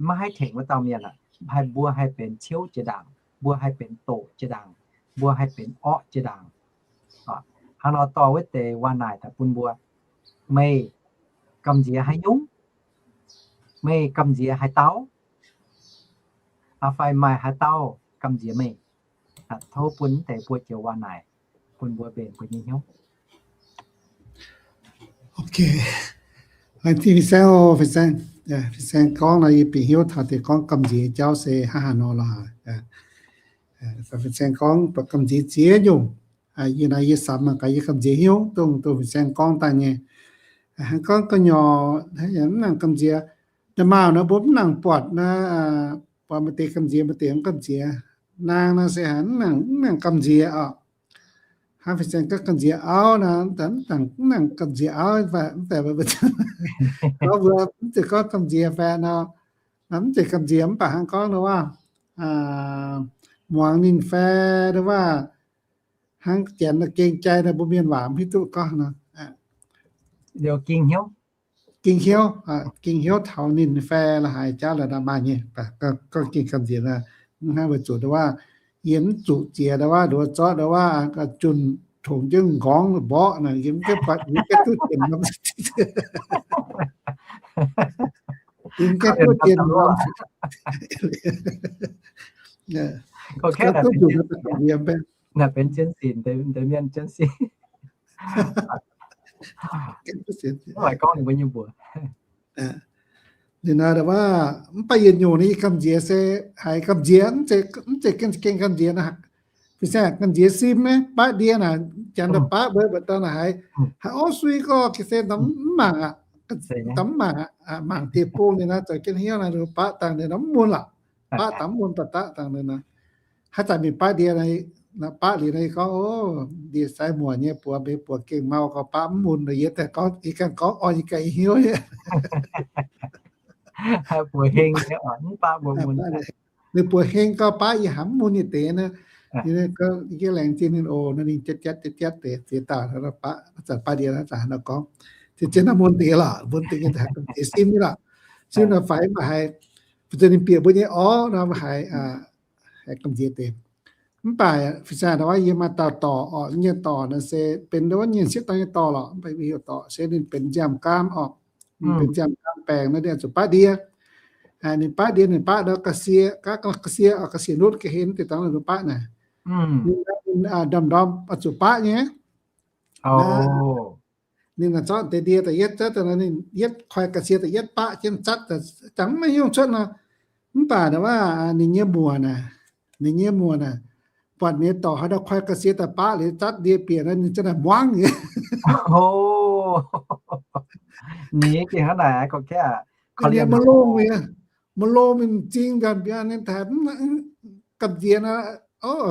maiv haih tengx wuov dauh mienh aqv. Haih mbuo haih benx ciouv jiex ndaangc, mbuo haih benx doqc jiex ndaangc, mbuo haih benx orqv jiex ndaangc. Hnangv nor dorh wuov deix waac naaic daaih bun mbuo, meih gamh nziex haaix nyungc? Meih gamh nziex haaix dauh? Aa fai maaih haaix dauh gamh nziex meih? Tov bun deix buo joux waac naaic bun mbuo mbenc mbuo nyei hnyouv. Ok. Laengz zingh Fin-Saeng oc, Fin-Saeng. Fin-Saeng gorngv nor yie bieqc hnyouv taux deix gorngv gamh nziex jauv se hnangv haaix nor lorqc. Fin-Saeng gorngv gamh nziex ziex nyungc. Yie naaiv yie samx mangc gaax yie gamh nziex hnyouv dongh, dongh Fin-Saeng gorngv daaih nyei. Hnangv gorngv gu'nyuoz mv nangc gamh nziex, da'maauh nor mbuo mv nangc buatc naaiv, buatc maaih deix gamh nziex, maaih deix mv gamh nziex. Naang naaiv se haiz mv nangc, mv nangc gamh nziex oc. Hnangv Fin-Saeng gorngv gamh nziex auv naaic, mv nangc gamh nziex auv, mv zeiz gorngv mbuo mv zeiz gorngv gamh nziex fai nor, mv zeiz gamh nziex mv baac hnangv gorngv nor waac, muangx ninh fai nor waac, hnangv janx gengh jai nor mbuo mienh waac mv hiuv duqv gorngv nor. Ging hnyouv, ging hnyouv taux ninh fai la'haaix jauv la'maah nyei, gorngv ging gamh nziex, mv hnangv weic zuqc nor waac, yie mv zuqc ziex nor waac, nduov zorqv nor waac, junh tongx jienv nqorngv mborqv naaic, yie mv gaengh buatc, yie mv gaengh duqv dienx norm, yie mv gaengh duqv dienx norm. Naaic benx jienv sinc, deix mienh jienv sinc. Ninh naaic waac, mv baac yietc nyungc ninh gamh nziex se haiz gamh nziex, mv zeiz gengh gamh nziex naaic. Fin-saeng gamh nziex sim naaic, baqv ndie naaic, janx daaih baqv mbuo, mbuo dorh naaic haiz, haiz orv sui gorx ga'sie mv mangc aqv, mv mangc aqv, mangc dieh bung ninh naaic zoux jienv hnyouv naaic, baqv dangh ninh mv mun lorqc. Baqv dangh mv mun, baqv daqv dangh ninh naaic. Haaix zanc mingh baqv ndie, baqv liuz naaic gorngv, o, ndie sai muoc nyei, buoz mbenc buoz gengh mau gorx, baqv mv mun. Yie daaih gorngv, yie ganh gorngv orn yie ganh hnyouv. Buoz heng nyei, mv baqv mbuo mun. Ninh buoz heng gorx baqv yie haiz mv mun nyei deix naaic. Yie laengz zingh ninh oc, ninh jatv jatv jatv jatv deix ziex dauh baqv, zanc baqv ndie naaic, zanc haaix nor gorngv, ziex ziex naaiv mun deix lorqc, mun deix nyei daaih gamh nziex sim nyei lorqc. Sim naaic faix mv baac haiz, bun ninh bieqc mbuo nyei orv nor mv baac haiz, haiz gamh nziex deix. Mv baac fin-saeng naaic yie maaih dauh dorc orqc, nyei dorc naaic se benx wuov nyei sieqv dorh nyei dorc lorqc, mv baac mv heuc dorc se ninh benx nziaamv-gaam orqc. Ninh benx nziaamv-gaam baengc naaic, ninh zuqc baqv ndie. Ninh baqv ndie ninh baqv ndau ga'sie, ga'sie, ga'sie nutv ga'hlen deix dangx ninh baqv naaic. Ninh ndorm-ndorm oix zuqc baqv nyei. Ninh naaic zorqv deix ndie da'yietv zatv daaih nor, ninh yietv koi ga'sie da'yietv baqv jienv zatv, jangx maiv hiuv cuotv nor. Mv baac ndau waac ninh nyei muoc naaic, ninh nyei muoc naaic, buatc ninh nyei dorc haaix dauh koi ga'sie daaih baqv liuz zatv ndie bieqc nor, ninh ziouc naaic muangv nyei. Ninh nyei gengh hnangv naaic, ninh maiv longh mi'aqv, maiv longh mingh m'zing nzanc mbiauz ninh taaix gamh nziex nor,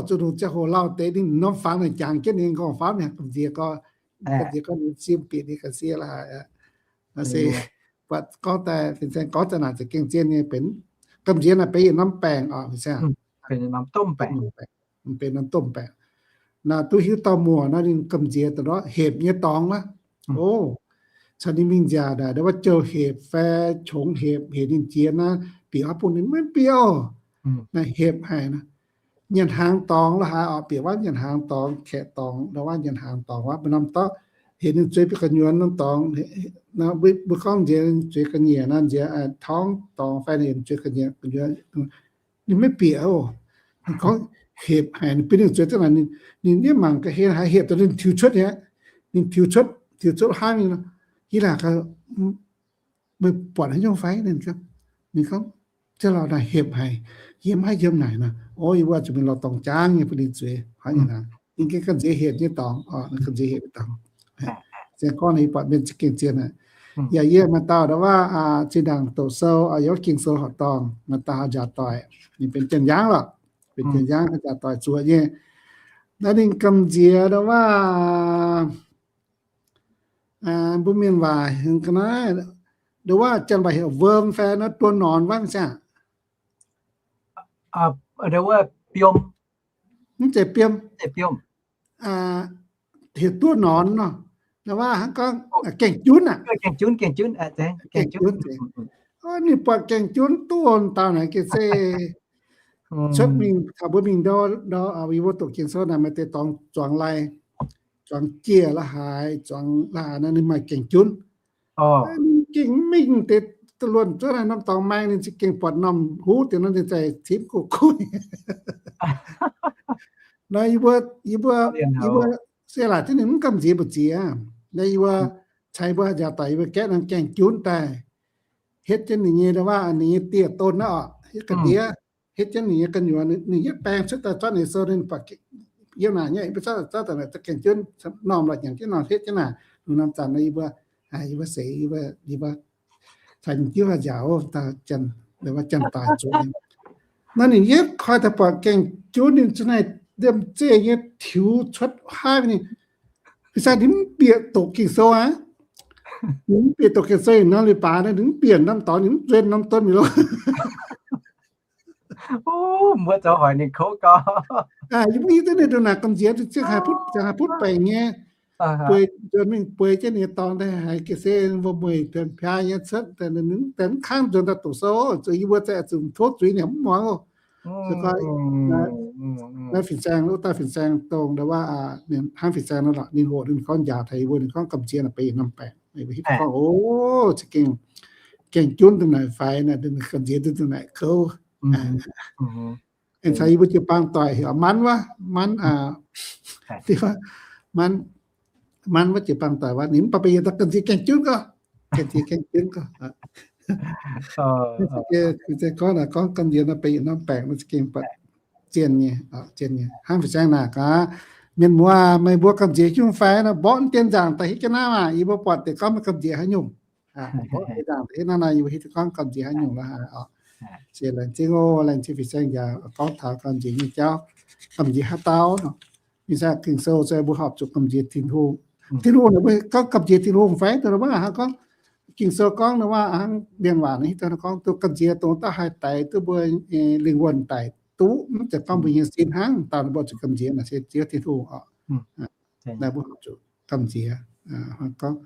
zuqc nungc ziangh hoc lauh deix ninh norm fangx naaic jangx jienv ninh nqorngv-famv mi'aqv, gamh nziex gorx, gamh nziex gorx ninh siem bieqc ninh ga'sie la'haaix. Se buatc gorngv daaih fin-saeng gorngv daaih naaic za'gengh zien nyei benx, gamh nziex naaic benx yietc norm baengc oc, fin-saeng. Benx norm domh baengc. Naaic duqv hiuv dauh muoc nor ninh gamh nziex da'ndortv hepc nyei dorngx wuov. O, caux ninh mingh nziaauc naaic, ndau wuov jouh hepc fai qongx hepc, hepc ninh jiex naaiv, bieqc wuov bung ninh maiv bieqc oc. Naaiv hepc haic nor. Nyanc hnaangx dorngx la'haaix oc, bieqc wuov nyanc hnaangx dorngx, kaeqv dorngx, ndau wuov nyanc hnaangx dorngx wuov, mbuo norm dorngx, hepc ninh zueiz bieqc gu'nyuoz norm dorngx, mbuo gorngv nziex zueiz ga'nyiec nor, nziex torngv dorngx fai ninh zueiz ga'nyiec, gu'nyuoz ninh maiv bieqc oc. Ninh gorngv hepc haic, ninh bun ninh zueiz duqv naaic, ninh yietv mangc ga'hlen haiz hepc daaih ninh tiux cuotv aqv. Ninh tiux cuotv, tiux cuotv hnangv nor, yie laaic meih buatc haaix nyungc fai? Ninh gorngv, ziouc lorz naaic hepc haic, yie maiv haih yiem naaic nor. O, yie mbuo zuqc mingh lorz dorngx jangv nyei bun ninh zueiz hnangv. Ninh gengh gamh nziex hepc nyei dorngx, gamh nziex hepc nyei dorngx. Zien gorngv ninh buatc mienh za'gengh zien aqv. Yaac yie maaih dauh ndau wuov zinh ndaangc doqc sou, yiem wuov Ging-Sou horqc dorngh, maaih dauh haaix njaaux doic, ninh benx janx-yaangv lorqc, benx janx-yaangv haaix njaaux doic zuoqc nyei. Naaiv ninh gamh nziex ndau wuov mbuo mienh waac heuc ga'naaiv, ndau wuov janx-waac heuc worm fai naaiv duon norn wuov, mv zeiz biom, heuc duon norn nor. Ndau wuov hnangv gorngv gaeng-junv aqv. Ninh buatc gaeng-junv duqv dauh naaic gengh se cuotv mingh taux mbuo mingh ndau, ndau yie mbuo doqc Ging-Sou naaic maaih deix dorngx zuangx lai, zuangx jiex la'haaix, zuangx la'haaix nor ninh maaih gaeng-junv. Ninh gengh mingh deix luonh zuov naaic norm dorngx maeng, ninh za'gengh buatc norm huv deix nor ninh za'gengh cimv guv guv. Nor yie mbuo, yie mbuo, yie mbuo se laaic jienv ninh mv gamh nziex mbu'ziex. Nor yie mbuo caux yie mbuo njaaux doic yie mbuo gaeqv norm gaeng-junv daaih, hietv jienv ninh nyei, ndau wuov ninh nyei dieh don naaiv oc, hietv ga'ndiev, hietv jienv ninh nyei gu'nyuoz, ninh yietv baeng cuotv daaih zorqv ninh sou ninh buatc yiem naaic nyei, yie mbuo zorqv, zorqv daaih naaic gaeng-junv normh lorqc, nyanc jienv normh hietv jienv naaic. Lungh norm zanc nor yie mbuo, yie mbuo seix, yie mbuo caux ninh jiuv haaix njaaux, janx-daaih zuqc. Naaiv ninh yietv koi daaih buatc gaeng-junv ninh za'naaiv liemh zeih nyei tiux cuotv haav ninh. Fin-saeng ninh mv bieqc doqc Ging-Sou aqv. Ninh mv bieqc doqc Ging-Sou nor, leiz-baaix ninh mv bieqc norm dorngx, ninh mv nzuonx norm don mingh lorqc. Mbuo zoux hoic ninh kouv gau. Yie mbuo hiuv duqv ninh ndongc naaic gamh nziex ziouc haih butv, ziouc haih butv baengc nyei. Bueix nzuonx mingh bueix jienv ninh nyei dorngx daaih haiz ga'sie mbuo mueiz piaa nyei cuotv, mv kangv nzuonx daaih doqc sou, zuqc yie mbuo za'gengh zuqc tov zuiz ninh mv muangx oc. Naaiv fin-saeng, wuov dauh fin-saeng dongh ndau wuov, hnangv fin-saeng nor lorqc, ninh hoqc ninh gorngv njaaux taux yie mbuo, ninh gorngv gamh nziex naaic benx yietc norm baengc. Yie mbuo hiuv duqv gorngv, o, za'gengh gaeng-junv dongh naaic faix naaic, gamh nziex dongh naaic kouv. Aengx caux yie mbuo jiu-baang doic heuc Manv wuov, Manv, Manv, Manv wuov jiu-baang doic wuov, ninh mv baac benx yietc dauh gamh nziex gaeng-junv gorx, gamh nziex gaeng-junv gorx. Gorngv naaic gorngv gamh nziex naaic benx yietc norm baengc nor za'gengh buatc zien nyei, zien nyei. Hnangv fin-saeng naaic aqv, mienh muoz, meih mbuo gamh nziex hiuv fai nor, mborqv dien nzaangc daaih hietv jienv naaiv maah, yie mbuo buatc deix gorngv meih gamh nziex haaix nyungc. Mborqv dien nzaangc daaih hietv naaiv nor, yie mbuo hiuv duqv gorngv gamh nziex haaix nyungc lorqc haaix oc. Se laengz zingh oc, laengz zingh fin-saeng njaaux gorngv taux gamh nziex nyei jauv. Gamh nziex haaix dauh nor, fin-saeng Ging-Sou se mbuo horpc zuqc gamh nziex Tin-Hungh. Tin-Hungh naaic mbuo gorngv gamh nziex Tin-Hungh fai, dongh naaiv hnangv gorngv Ging-Sou gorngv naaiv hnangv mienh waac naaiv hiuv duqv gorngv duqv gamh nziex dongh dauh haih daix duqv mbuo lingh wuonh daic duqv, mv zeiz gorngv mbuo nyei sin hnangv, dauh mbuo zuqc gamh nziex naaic se Ziouv Tin-Hungh oc. Naaiv mbuo horpc zuqc gamh nziex, gorngv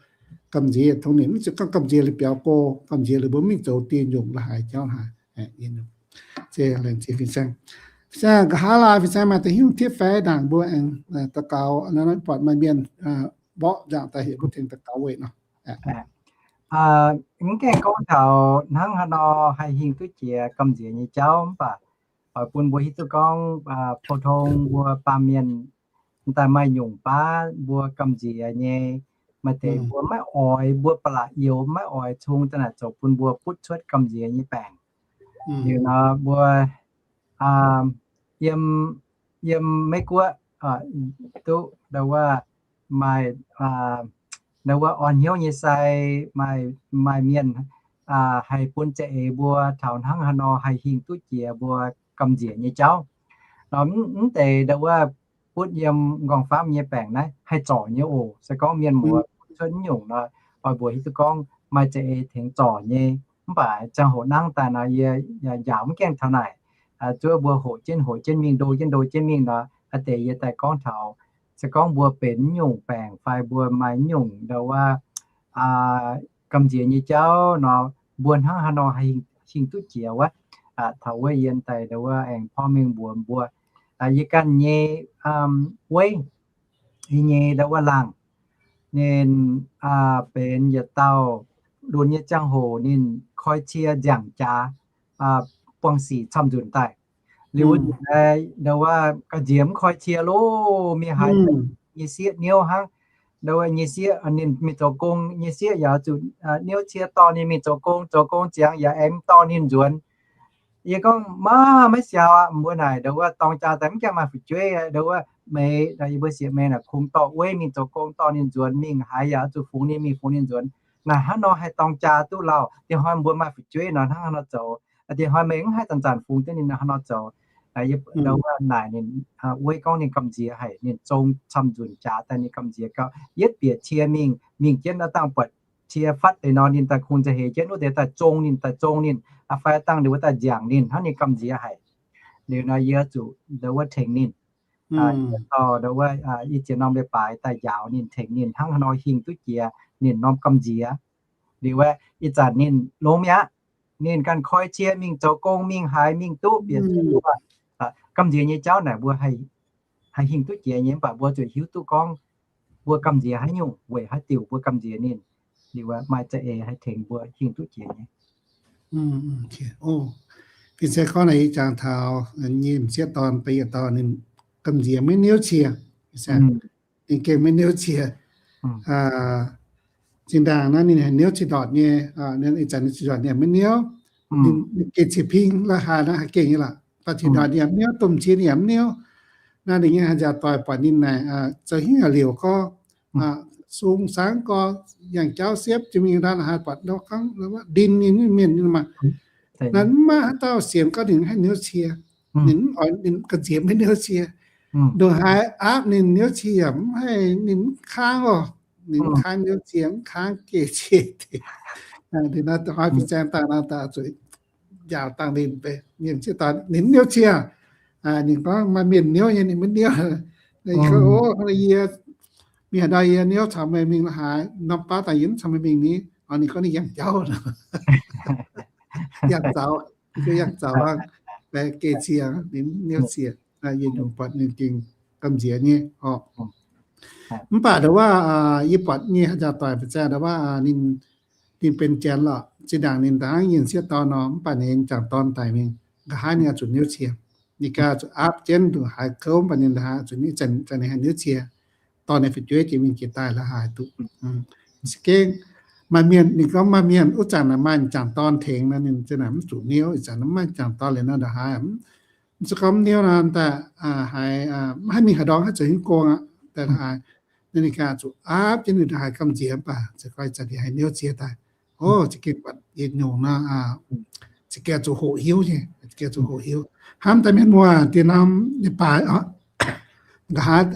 gamh nziex tongx ninh, mv zeiz gorngv gamh nziex liuz biaux go, gamh nziex liuz mbuo mingh zoux dieh nyungc la'haaix jauv haaix. Se laengz zingh fin-saeng. Fin-saeng nqa'haav laaix fin-saeng maaih deix hiuv tipv fai ndaangc mbuo aengx daux gaux, buatc maaih mienh mborqv nzaangc daaih heuc mbuo tengx daux gaux weic nor. Mv gaengh gorngv taux hnangv haaix nor haih hingh duqv jiex gamh nziex nyei jauv mv baac oix bun mbuo hiuv duqv gorngv, pou tong mbuo baamh mienh daaih maaih nyungc baav mbuo gamh nziex nyei. Maaih deix mbuo maiv oix, mbuo ba'laqc youx maiv oix cung daaih naaic zoux bun mbuo butv cuotv gamh nziex nyei baengc. Liuz nor mbuo yiem, yiem Meiv Guoqv duqv ndau wuov maaih, ndau wuov orn hnyouv nyei sai, maaih, maaih mienh haih bun za'eix mbuo taux hnangv haaix nor haih hingh duqv jiex mbuo gamh nziex nyei jauv. Nor mv deix ndau wuov butv yiem nqorngv-famv nyei baengc naaiv haih zorc nyei oc. Se gorngv mienh muoz butv cuotv nyungc nor, oix mbuox hiuv duqv gorngv maaih za'eix tengx zorc nyei. Mv baac ziangh hoc nangv daaih nor yie njaaux mv gaengh taux naaic, zuov mbuo hoqc jienv hoqc jienv mingh, ndo jienv ndo jienv mingh nor, aa deix yie daaih gorngv taux, se gorngv mbuo benx nyungc baengc fai mbuo maaih nyungc ndau wuov gamh nziex nyei jauv nor, mbuo hnangv haaix nor haih hingh duqv jiex wuov. Taux wuov yie daaih ndau wuov aengx porv mengh mbuox mbuo, yie ganh nyei weiv, yie nyei ndau wuov laangh, ninh benx yietc dauh lunx nyei ziangh hoc ninh koi cie nziaangc jaax, buangh sic camv nzunc daaih. Liuz wuov ndau wuov gamh nziex mv koi cie loh, mingh haaix nyei sieqv niouv hnangv. Ndau wuov nyei sieqv ninh mingh zoux gong, nyei sieqv yaac zuqc niouv cie dorh ninh mingh zoux gong, zoux gong ziangx yaac aengx dorh ninh nzuonx. Yie gorngv, Maiv, maiv siaaux aqv. Mbuo naaic ndau wuov dorng jaa daaih mv gaengh maaih fu'jueiv. Ndau wuov meih, yie mbuo sieqv meih naaic kungx dorh weiv mingh zoux gong, dorh ninh nzuonx, mingh haaix yaac zuqc fungx ninh, mingh fungx ninh nzuonx. Naaic hnangv nor haih dorng jaa duqv lauh? Diex hnoi mbuo maaih fu'jueiv nor hnangv haaix nor zoux? Diex hnoi meih mv haih zanc-zanc fungx jienv ninh nor hnangv nor zoux? Ndau wuov naaic ninh weiv gorngv ninh gamh nziex haic, ninh zong camv nzunc jaax daaih ninh gamh nziex gauh yietv bieqc cie mingh, mingh jienv aqv dangh buatc cie fatv deix nor ninh daaih kungx nza'heix jienv wuov deix daaih zong ninh, daaih zong ninh, fai dangh ninh wuov daaih nziaangc ninh hnangv, ninh gamh nziex haic. Liuz nor yie zuqc ndau wuov tengx ninh, dorh ndau wuov ih ziex norm leiz-baaix daaih njaaux ninh, tengx ninh hnangv haaix nor hingh duqv jiex ninh norm gamh nziex. Liuz aeqv, ih zanc ninh longx mi'aqv. Ninh ganh koi cie mingh zoux gong, mingh haaix mingh duqv bieqc cie. Gamh nziex nyei jauv naaic mbuo haih hingh duqv jiex nyei, mv baac mbuo zuqc hiuv duqv gorngv mbuo gamh nziex haaix nyungc, weic haaix diuc mbuo gamh nziex ninh. Liuz maaih za'eix haih tengx mbuo hingh duqv jiex nyei. Fin-saeng gorngv naaic, ih jangx taux nyei m'sieqv dorn, da'yietv dauh ninh gamh nziex maiv niouv cie. Ninh gengh maiv niouv cie. Zinh ndaangc naaiv ninh haih niouv cin-ndortc nyei, ih zanc ninh cin-ndortc ninh maiv niouv. Ninh geh ciex ping la'haaix naaiv haih gengh nyei lorqc. Baac cin-ndortc ninh yaac maiv niouv, domh cie ninh yaac maiv niouv. Naaiv ninh nyei haaix jaax doic buatc ninh naaic zoux hingv haaix liouc gorngv, sung sangv gorx, yangh jauv siepv jiex mingh ndau la'haaix buatc ndau gorngv ndin nyei mienh ninh maah. Naaiv maiv maaih haaix dauh sienx gorngv ninh haih niouv cie. Ninh mv oix, ninh gamh nziex maiv niouv cie. Ndongc haaix aapv ninh niouv cie yaac mv haih, ninh mv kangv oc. Ninh mv kangv niouv cie, mv kangv geh cie deix. Ninh naaiv hnoi fin-saeng daaih nor, daaih zuqc njaaux dangh ninh, ninh mv niouv cie. Ninh gorngv maaih mienh niouv nyei ninh maiv niouv. Yie, mingh haaix ndau yie niouv caux meih mingh la'haaix, norm baav daaih yie mv caux meih mingh ni. Ninh gorngv ninh yangh jauv, yangh zaux, yangh zaux, geh cie, ninh mv niouv cie. Yie nyungc buatc ninh gengh gamh nziex nyei oc. Mv baac ndau wuov yie buatc nyei haaix jaax doic fin-saeng ndau wuov ninh benx janx lorqc. Zinh ndaangc ninh daaih hnangv yie m'sieqv dorn nor, mv baac ninh jangc dorn daic mingh, nqa'haav ninh oix zuqc niouv cie. Ninh ganh zuqc aapv jienv ndongc haaix kouv, mv baac ninh da'haaix zuqc niouv cie, ninh haih niouv cie. Dorh ninh fu'jueiv jiex mingh jiex daaih la'haaix duqv. Se gengh maaih mienh, ninh gorngv maaih mienh wuov zanc naaic maaih jangc dorn tengx nor, ninh za'naaic mv zuqc niouv. Ih zanc mv maaih jangc dorn liuz nor, nda'haaix mv zuqc gorngv mv niouv nor, daaih haiz mv haih mingh haaix ndorngx, haih zoux hingv gong aqv, daaih la'haaix. Naaiv ninh ganh zuqc aapv jienv ninh da'haaix gamh nziex mv baac se gorngv ih zanc ninh haih niouv cie daaih. O, za'gengh buatc yietc nyungc nor, za'gengh zuqc hoqc hiuv nyei, za'gengh zuqc hoqc hiuv. Hnamv daaih mienh muoz, diex norm leiz-baaix oc, nqa'haav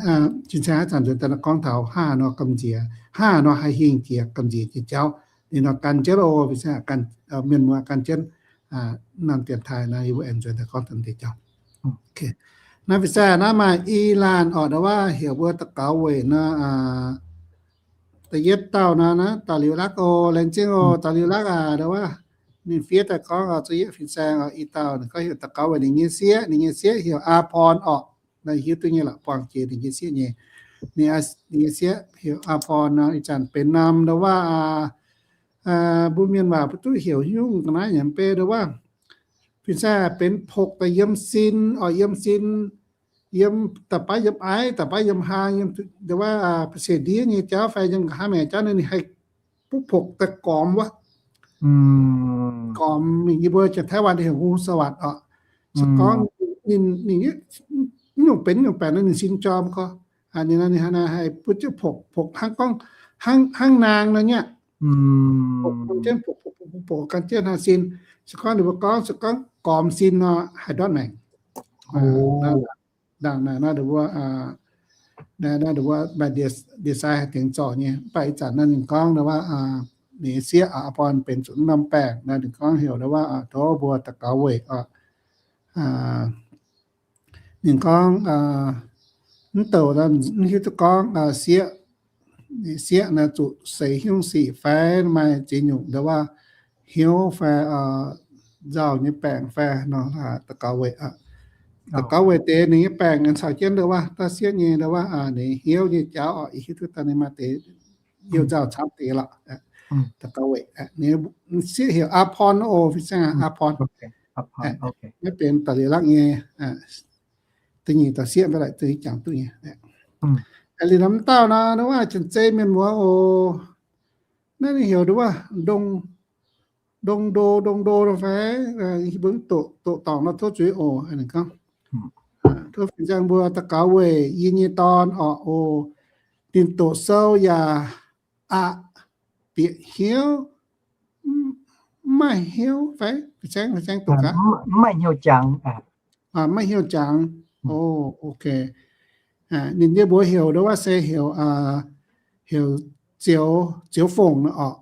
fin-saeng haaix zanc nzuonx daaih gorngv taux hnangv haaix nor gamh nziex, hnangv haaix nor haih hingh jiex gamh nziex nyei jauv. Ninh nor gan jienv oc, fin-saeng, mienh muoz gan jienv norm dienx taaih nor, yie mbuo aengx nzuonx daaih gorngv taux deix jauv. Naaiv fin-saeng naaiv maaih i laanh oc, ndau wuov heuc mbuo daux gaux weic nor, da'yietv dauh nor, naaiv dauh liuz lakv oc, laengz zingh oc, dauh liuz lakv aac, ndau wuov ninh fiev daaih gorngv oc, zuqc yietv fin-saeng oc, i dauh ninh gorngv heuc daux gaux weic ninh nyei sieqv, ninh nyei sieqv heuc Aa Porn oc. Naaiv hiuv duqv nyei lorqc, buangh jiex ninh nyei sieqv nyei. Ninh nyei sieqv heuc Aa Porn nor, ih zanc benx norm ndau wuov mbuo mienh waac mbuo duqv heuc nyungc ga'naaiv nyanc beiv nduov waac. Fin-saeng benx pokx daaih yiem sin, oix yiem sin, yiem da'baav yiem aiv, da'baav yiem hlaang, yiem nduov waac, ba'siec ndiev nyei jauv fai yiem nqa'haav maengc jauv naaiv ninh haih butv pokx daaih gormx wuov. Gormx mingh yie mbuo janx-Taiv-Waan heuc งูสวัสดอ่ะ. Se gorngv ninh, ninh nyungc benx nyungc baengc nor ninh sin jorm gorx. Ninh, ninh haih butv jienv pokx, pokx hnangv gorngv, hnangv, hnangv naang nor nyei. Pokx gan jienv, pokx, pokx, pokx gan jienv hnangv sin. Se gorngv ninh mbuo gorngv, se gorngv gormx sin nor haih ndortv maengc. Ndaangc naaic nor, naaiv ndongc wuov maaih ndie-sai haih tengx zorc nyei. Mv baac ih zanc naaiv ninh gorngv ndongc wuov, ninh sieqv aqv, born benx zuqc norm baengc naaiv ninh gorngv heuc ndongc wuov, tov mbuo daux gaux weic oc. Ninh gorngv, mv douc mv hiuv duqv gorngv sieqv, sieqv naaiv zuqc seix hnyouv sic fai maaih ziex nyungc ndongc wuov hnyouv fai nzauh nyei baengc fai nor, daux gaux weic aqv. Daux gaux weic deix ninh nyei baengc caux jienv ndongc wuov da'sieqv nyei ndongc wuov ninh hnyouv nyei jauv oc. Ih hiuv duqv daaih ninh maaih deix youh nzauh camv deix lorqc. Daux gaux weic, sieqv heuc อาพร oc, fin-saeng อาพร. Naaiv benx da'liuz lakv nyei da'nyeic dauh sieqv mv baac laaic duqv jangx duqv nyei. Liuz norm dauh nor, ndongc wuov janx-zei mienh muoz oc. Naaiv ninh heuc ndongc wuov, ndongc, ndongc ndo, ndongc ndo nor fai, mbuo doqc, doqc dorngc nor tov zuiz oc. Ninh gorngv, tov fin-saeng mbuo daux gaux weic yie nyei dorn oc. Oc, ninh doqc sou yaac aqc bieqc hnyouv, mv maaih hnyouv fai? Fin-saeng, fin-saeng doqc gaax. Mv maaih hnyouv jangx. Mv maaih hnyouv jangx. O, ok. Ninh nyei mbuox heuc ndongc wuov se heuc, heuc Zioux, Zioux Fongc nor oc.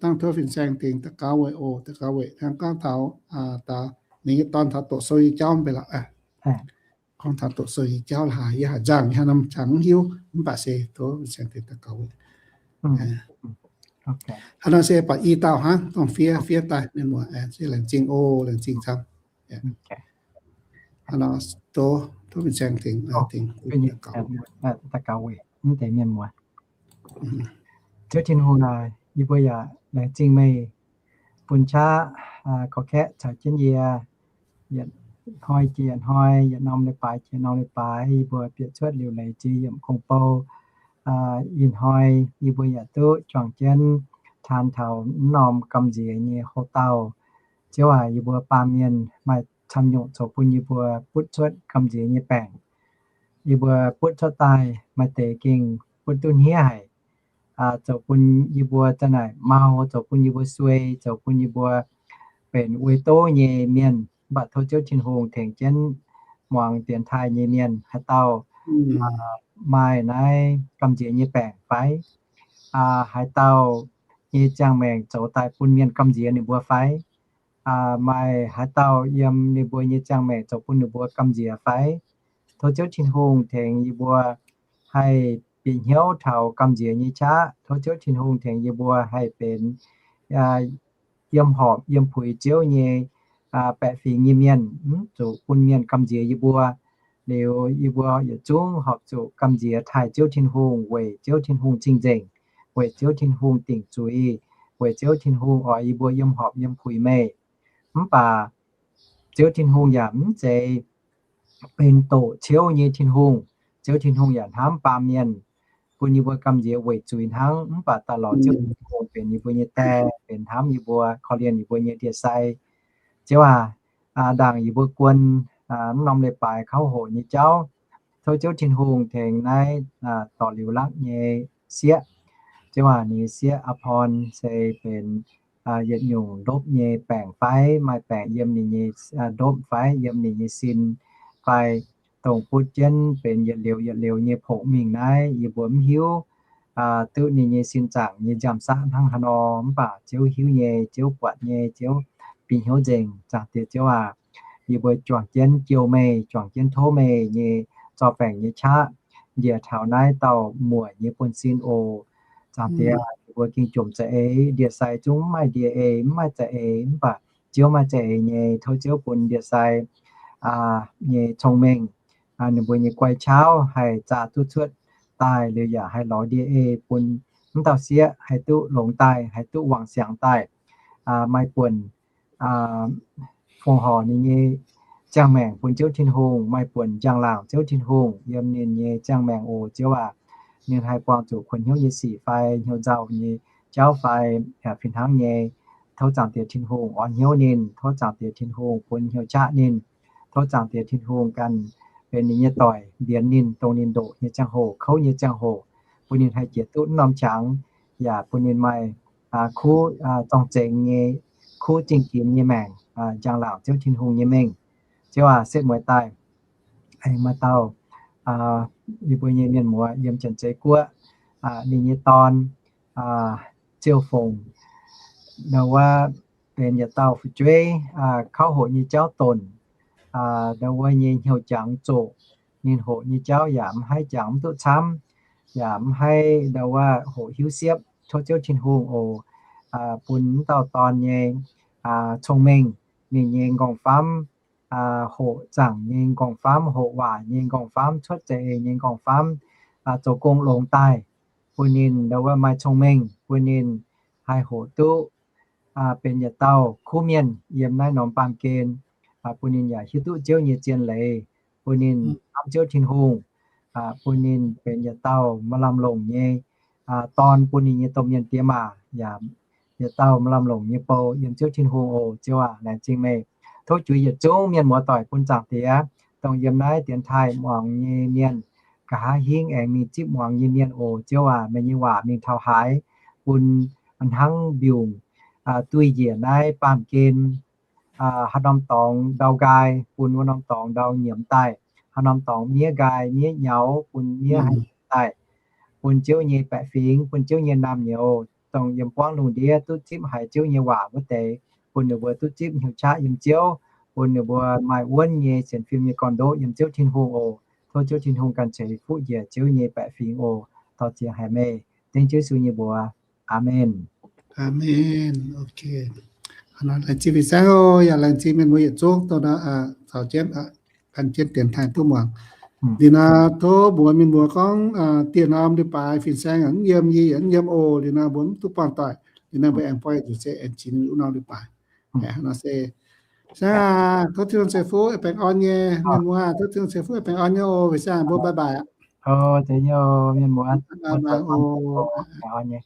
Dangh tov fin-saeng dingc daux gaux weic oc, daux gaux weic hnangv gorngv taux, ninh nyei dorn taux doqc sou nyei jauv mv baac lorqc. Gorngv taux doqc sou nyei jauv laaix yie haiz nzangc, yie haaix norm qangx mv hiuv, mv baac se tov fin-saeng dingc daux gaux weic. Haaix nor se baac i dauh hnangv, dongh fiev, fiev daaih mienh muoz, se laengz zingh oc, laengz zingh camv. Haaix nor, tov, tov fin-saeng dingc, dingc daux gaux weic mv deix mienh muoz. Ziouv Tin-Hungh aac, yie mbuo yaac laengz zingh meih bun qaqv gorx-kaeqv caux jienv yie, yietc hnoi jiex yietc hnoi, yietc norm leiz-baaix jiex norm leiz-baaix, yie mbuo bieqc cuotv liuc leiz jiex yiemc gong-bou. Ih hnoi yie mbuo yaac duqv juangc jienv taan taux mv norm gamh nziex nyei houv dauh. Ziouv aac, yie mbuo baamh mienh maaih camv nyungc zoux bun yie mbuo butv cuotv gamh nziex nyei baengc. Yie mbuo butv cuotv daaih maaih deix gengh butv duqv hniev haic, zoux bun yie mbuo za'naaic mau, zoux bun yie mbuo suei, zoux bun yie mbuo benx wuic douv nyei mienh. Mv baac tov Ziouv Tin-Hungh tengx jienv muangx dienx taaih nyei mienh, haaix dauh maaih naaiv gamh nziex nyei baengc fai? Haaix dauh nyei ziangh maengc zoux daaih bun mienh gamh nziex ninh mbuo fai? Maaih haaix dauh yiem ninh mbuo nyei ziangh maengc zoux bun ninh mbuo gamh nziex fai? Tov Ziouv Tin-Hungh tengx yie mbuo haih bieqc hnyouv taux gamh nziex nyei qaqv. Tov Ziouv Tin-Hungh tengx yie mbuo haih benx yiem horpc yiem puix Ziouv nyei baeqc fingx nyei mienh, mv zuqc bun mienh gamh nziex yie mbuo. Liuz yie mbuo yietc zungv horpc zuqc gamh nziex taaih Ziouv Tin-Hungh weic Ziouv Tin-Hungh cing-nzengc, weic Ziouv Tin-Hungh dingc zuiz, weic Ziouv Tin-Hungh oix yie mbuo yiem horpc yiem puix meih. Mv baac Ziouv Tin-Hungh yaac mv zeiz benx doqc ciouv nyei Tin-Hungh. Ziouv Tin-Hungh yaac hnamv baamh mienh, bun yie mbuo gamh nziex weic zuiz hnangv. Mv baac daaih lorz Ziouv Tin-Hungh benx yie mbuo nyei Die, benx hnamv yie mbuo, korv-lienh yie mbuo nyei Die sai. Ziouv aac, ndaangc yie mbuo guon mv norm leiz-baaix kauv hoqc nyei jauv, tov Ziouv Tin-Hungh tengx naaiv dorc liuz lakv nyei sieqv. Ziouv aac, ninh sieqv อาพร se benx yietc nyungc ndopv nyei baengc fai? Maaih baengc yiem ninh nyei ndopv fai yiem ninh nyei sin fai, dongh butv jienv benx yietc liuz yietc liuz nyei pongx mingh naaiv, yie mbuo mv hiuv duqv ninh nyei sin zaangc nyei nziaamv-saqv hnangv haaix nor. Mv baac Ziouv hiuv nyei, Ziouv buatc nyei, Ziouv bieqc hnyouv nzengc. Zaangc Diex Ziouv aac, yie mbuo juangc jienv jouh meih, juangc jienv tov meih nyei zorqv baengc nyei qaqv njiec taux naaiv dauh muoc nyei buonv-sin oc. Zaangc Diex, yie mbuo ging jomc za'eix, ndie-sai zungv mv maaih ndie-eix, mv maaih za'eix, mv baac Ziouv maaih za'eix nyei. Tov Ziouv bun ndie-sai nyei cong-mengh, ninh mbuo nyei guai qauv haih zaah duqv cuotv daaih liuz yaac haih lorz ndie-eix bun mv dauh sieqv haih duqv longx daaih, haih duqv wangc siangx daaih. Maaih buonc fongc horc ninh nyei ziangh maengc bun Ziouv Tin-Hungh, maaih buonc njang-laangc Ziouv Tin-Hungh yiem ninh nyei ziangh maengc oc, Ziouv aac. Ninh haih buangh zuqc kuonx hnyouv nyei sic fai hnyouv nzauh nyei jauv fai, yaac fih hnangv nyei, tov Zaangc Diex Tin-Hungh orn hnyouv ninh, tov Zaangc Diex Tin-Hungh bun hnyouv qaqv ninh, tov Zaangc Diex Tin-Hungh ganh benx ninh nyei doic, mbienx ninh, dongh ninh ndoqc nyei ziangh hoc, kouv nyei ziangh hoc, bun ninh haih jiex duqv norm qangx, yaac bun ninh maaih kuv zorng-zengx nyei, kuv zingh ginx nyei maengc, njang-laangc Ziouv Tin-Hungh nyei mengh. Ziouv aac, setv mueiz daaih aengx maaih dauh yie mbuo nyei mienh muoz yiem Janx-Zei Guoqv, ninh nyei dorn, Ziouv Fongc, ndau wuov benx yietc dauh fu'jueiv, kauv hoqc nyei jauv donc, ndau wuov nyei hnyouv jangx zoqc, ninh hoqc nyei jauv yaac mv haih jangx mv duqv camv, yaac mv haih ndau wuov hoqc hiuv siepv. Tov Ziouv Tin-Hungh oc, bun mv dauh dorn nyei cong-mengh, ninh nyei nqorngv-famv, hoqc zaangc nyei nqorngv-famv, hoqc waac nyei nqorngv-famv, cuotv za'eix nyei nqorngv-famv, zoux gong longx daaih, bun ninh ndau wuov maaih cong-mengh, bun ninh haih hoqc duqv benx yietc dauh kuv mienh yiem naaiv norm baamh gen, bun ninh yaac hiuv duqv Ziouv nyei zien leiz, bun ninh hnamv Ziouv Tin-Hungh, bun ninh benx yietc dauh maaih lamh longc nyei dorn bun ninh nyei domh mienh diex maac, yaac yietc dauh maaih lamh longc nyei bou yiem Ziouv Tin-Hungh oc. Ziouv aac, laengz zingh meih. Tov juix yietc zungv mienh muoz doic bun Zaangc Diex, dongh yiem naaiv dienx taaih muangx nyei mienh, nqa'haav hingv aengx mingh zipv muangx nyei mienh oc. Ziouv aac, meih nyei waac mingh taux haaix, bun hnangv mbiungc duih njiec naaiv baamh gen, haaix norm dorngx ndau nqaai, bun wuov norm dorngx ndau nyiemz daaih, haaix norm dorngx miev nqaai miev nyaux, bun miev haaix daaih, bun Ziouv nyei baeqc fingx, bun Ziouv nyei naamh nyouz, dongh yiem buangv lungh ndiev duqv zipv haiz Ziouv nyei waac wuov deix, bun ninh mbuo duqv zipv hnyouv qaqv yiem Ziouv, bun ninh mbuo maaih wuonv nyei sienx fim nyei gorn-ndoqv yiem Ziouv Tin-Hungh oc. Tov Ziouv Tin-Hungh ganh ceix fuqv njiec Ziouv nyei baeqc fingx oc. Dorh ziangx haic meih, dengv Ziouv Yesu nyei mbuox. Aamen. Aamen. Ok. Laengz zingh fin-saeng oc, yaac laengz zingh mienh muoz yietc zungv dongh naaiv caux jienv gan jienv dienx taaih duqv muangx. Liuz naaiv tov mbuox mienh muoz gorngv dieh norm leiz-baaix fin-saeng yaac mv yiem, yie yaac mv yiem oc. Liuz naaiv mbuo mv duqv buangh doic. Liuz naaiv mbuo aengx buangh zuqc se aengx jiex uv norm leiz-baaix. Hnangv nor se, saeng aac, tov Tin-Hungh ceix fuqv baengh orn nyei, mienh muoz aac, tov Tin-Hungh ceix fuqv baengh orn nyei oc. Fin-saeng mbuo bye bye aqv. Mienh muoz, baengh orn nyei.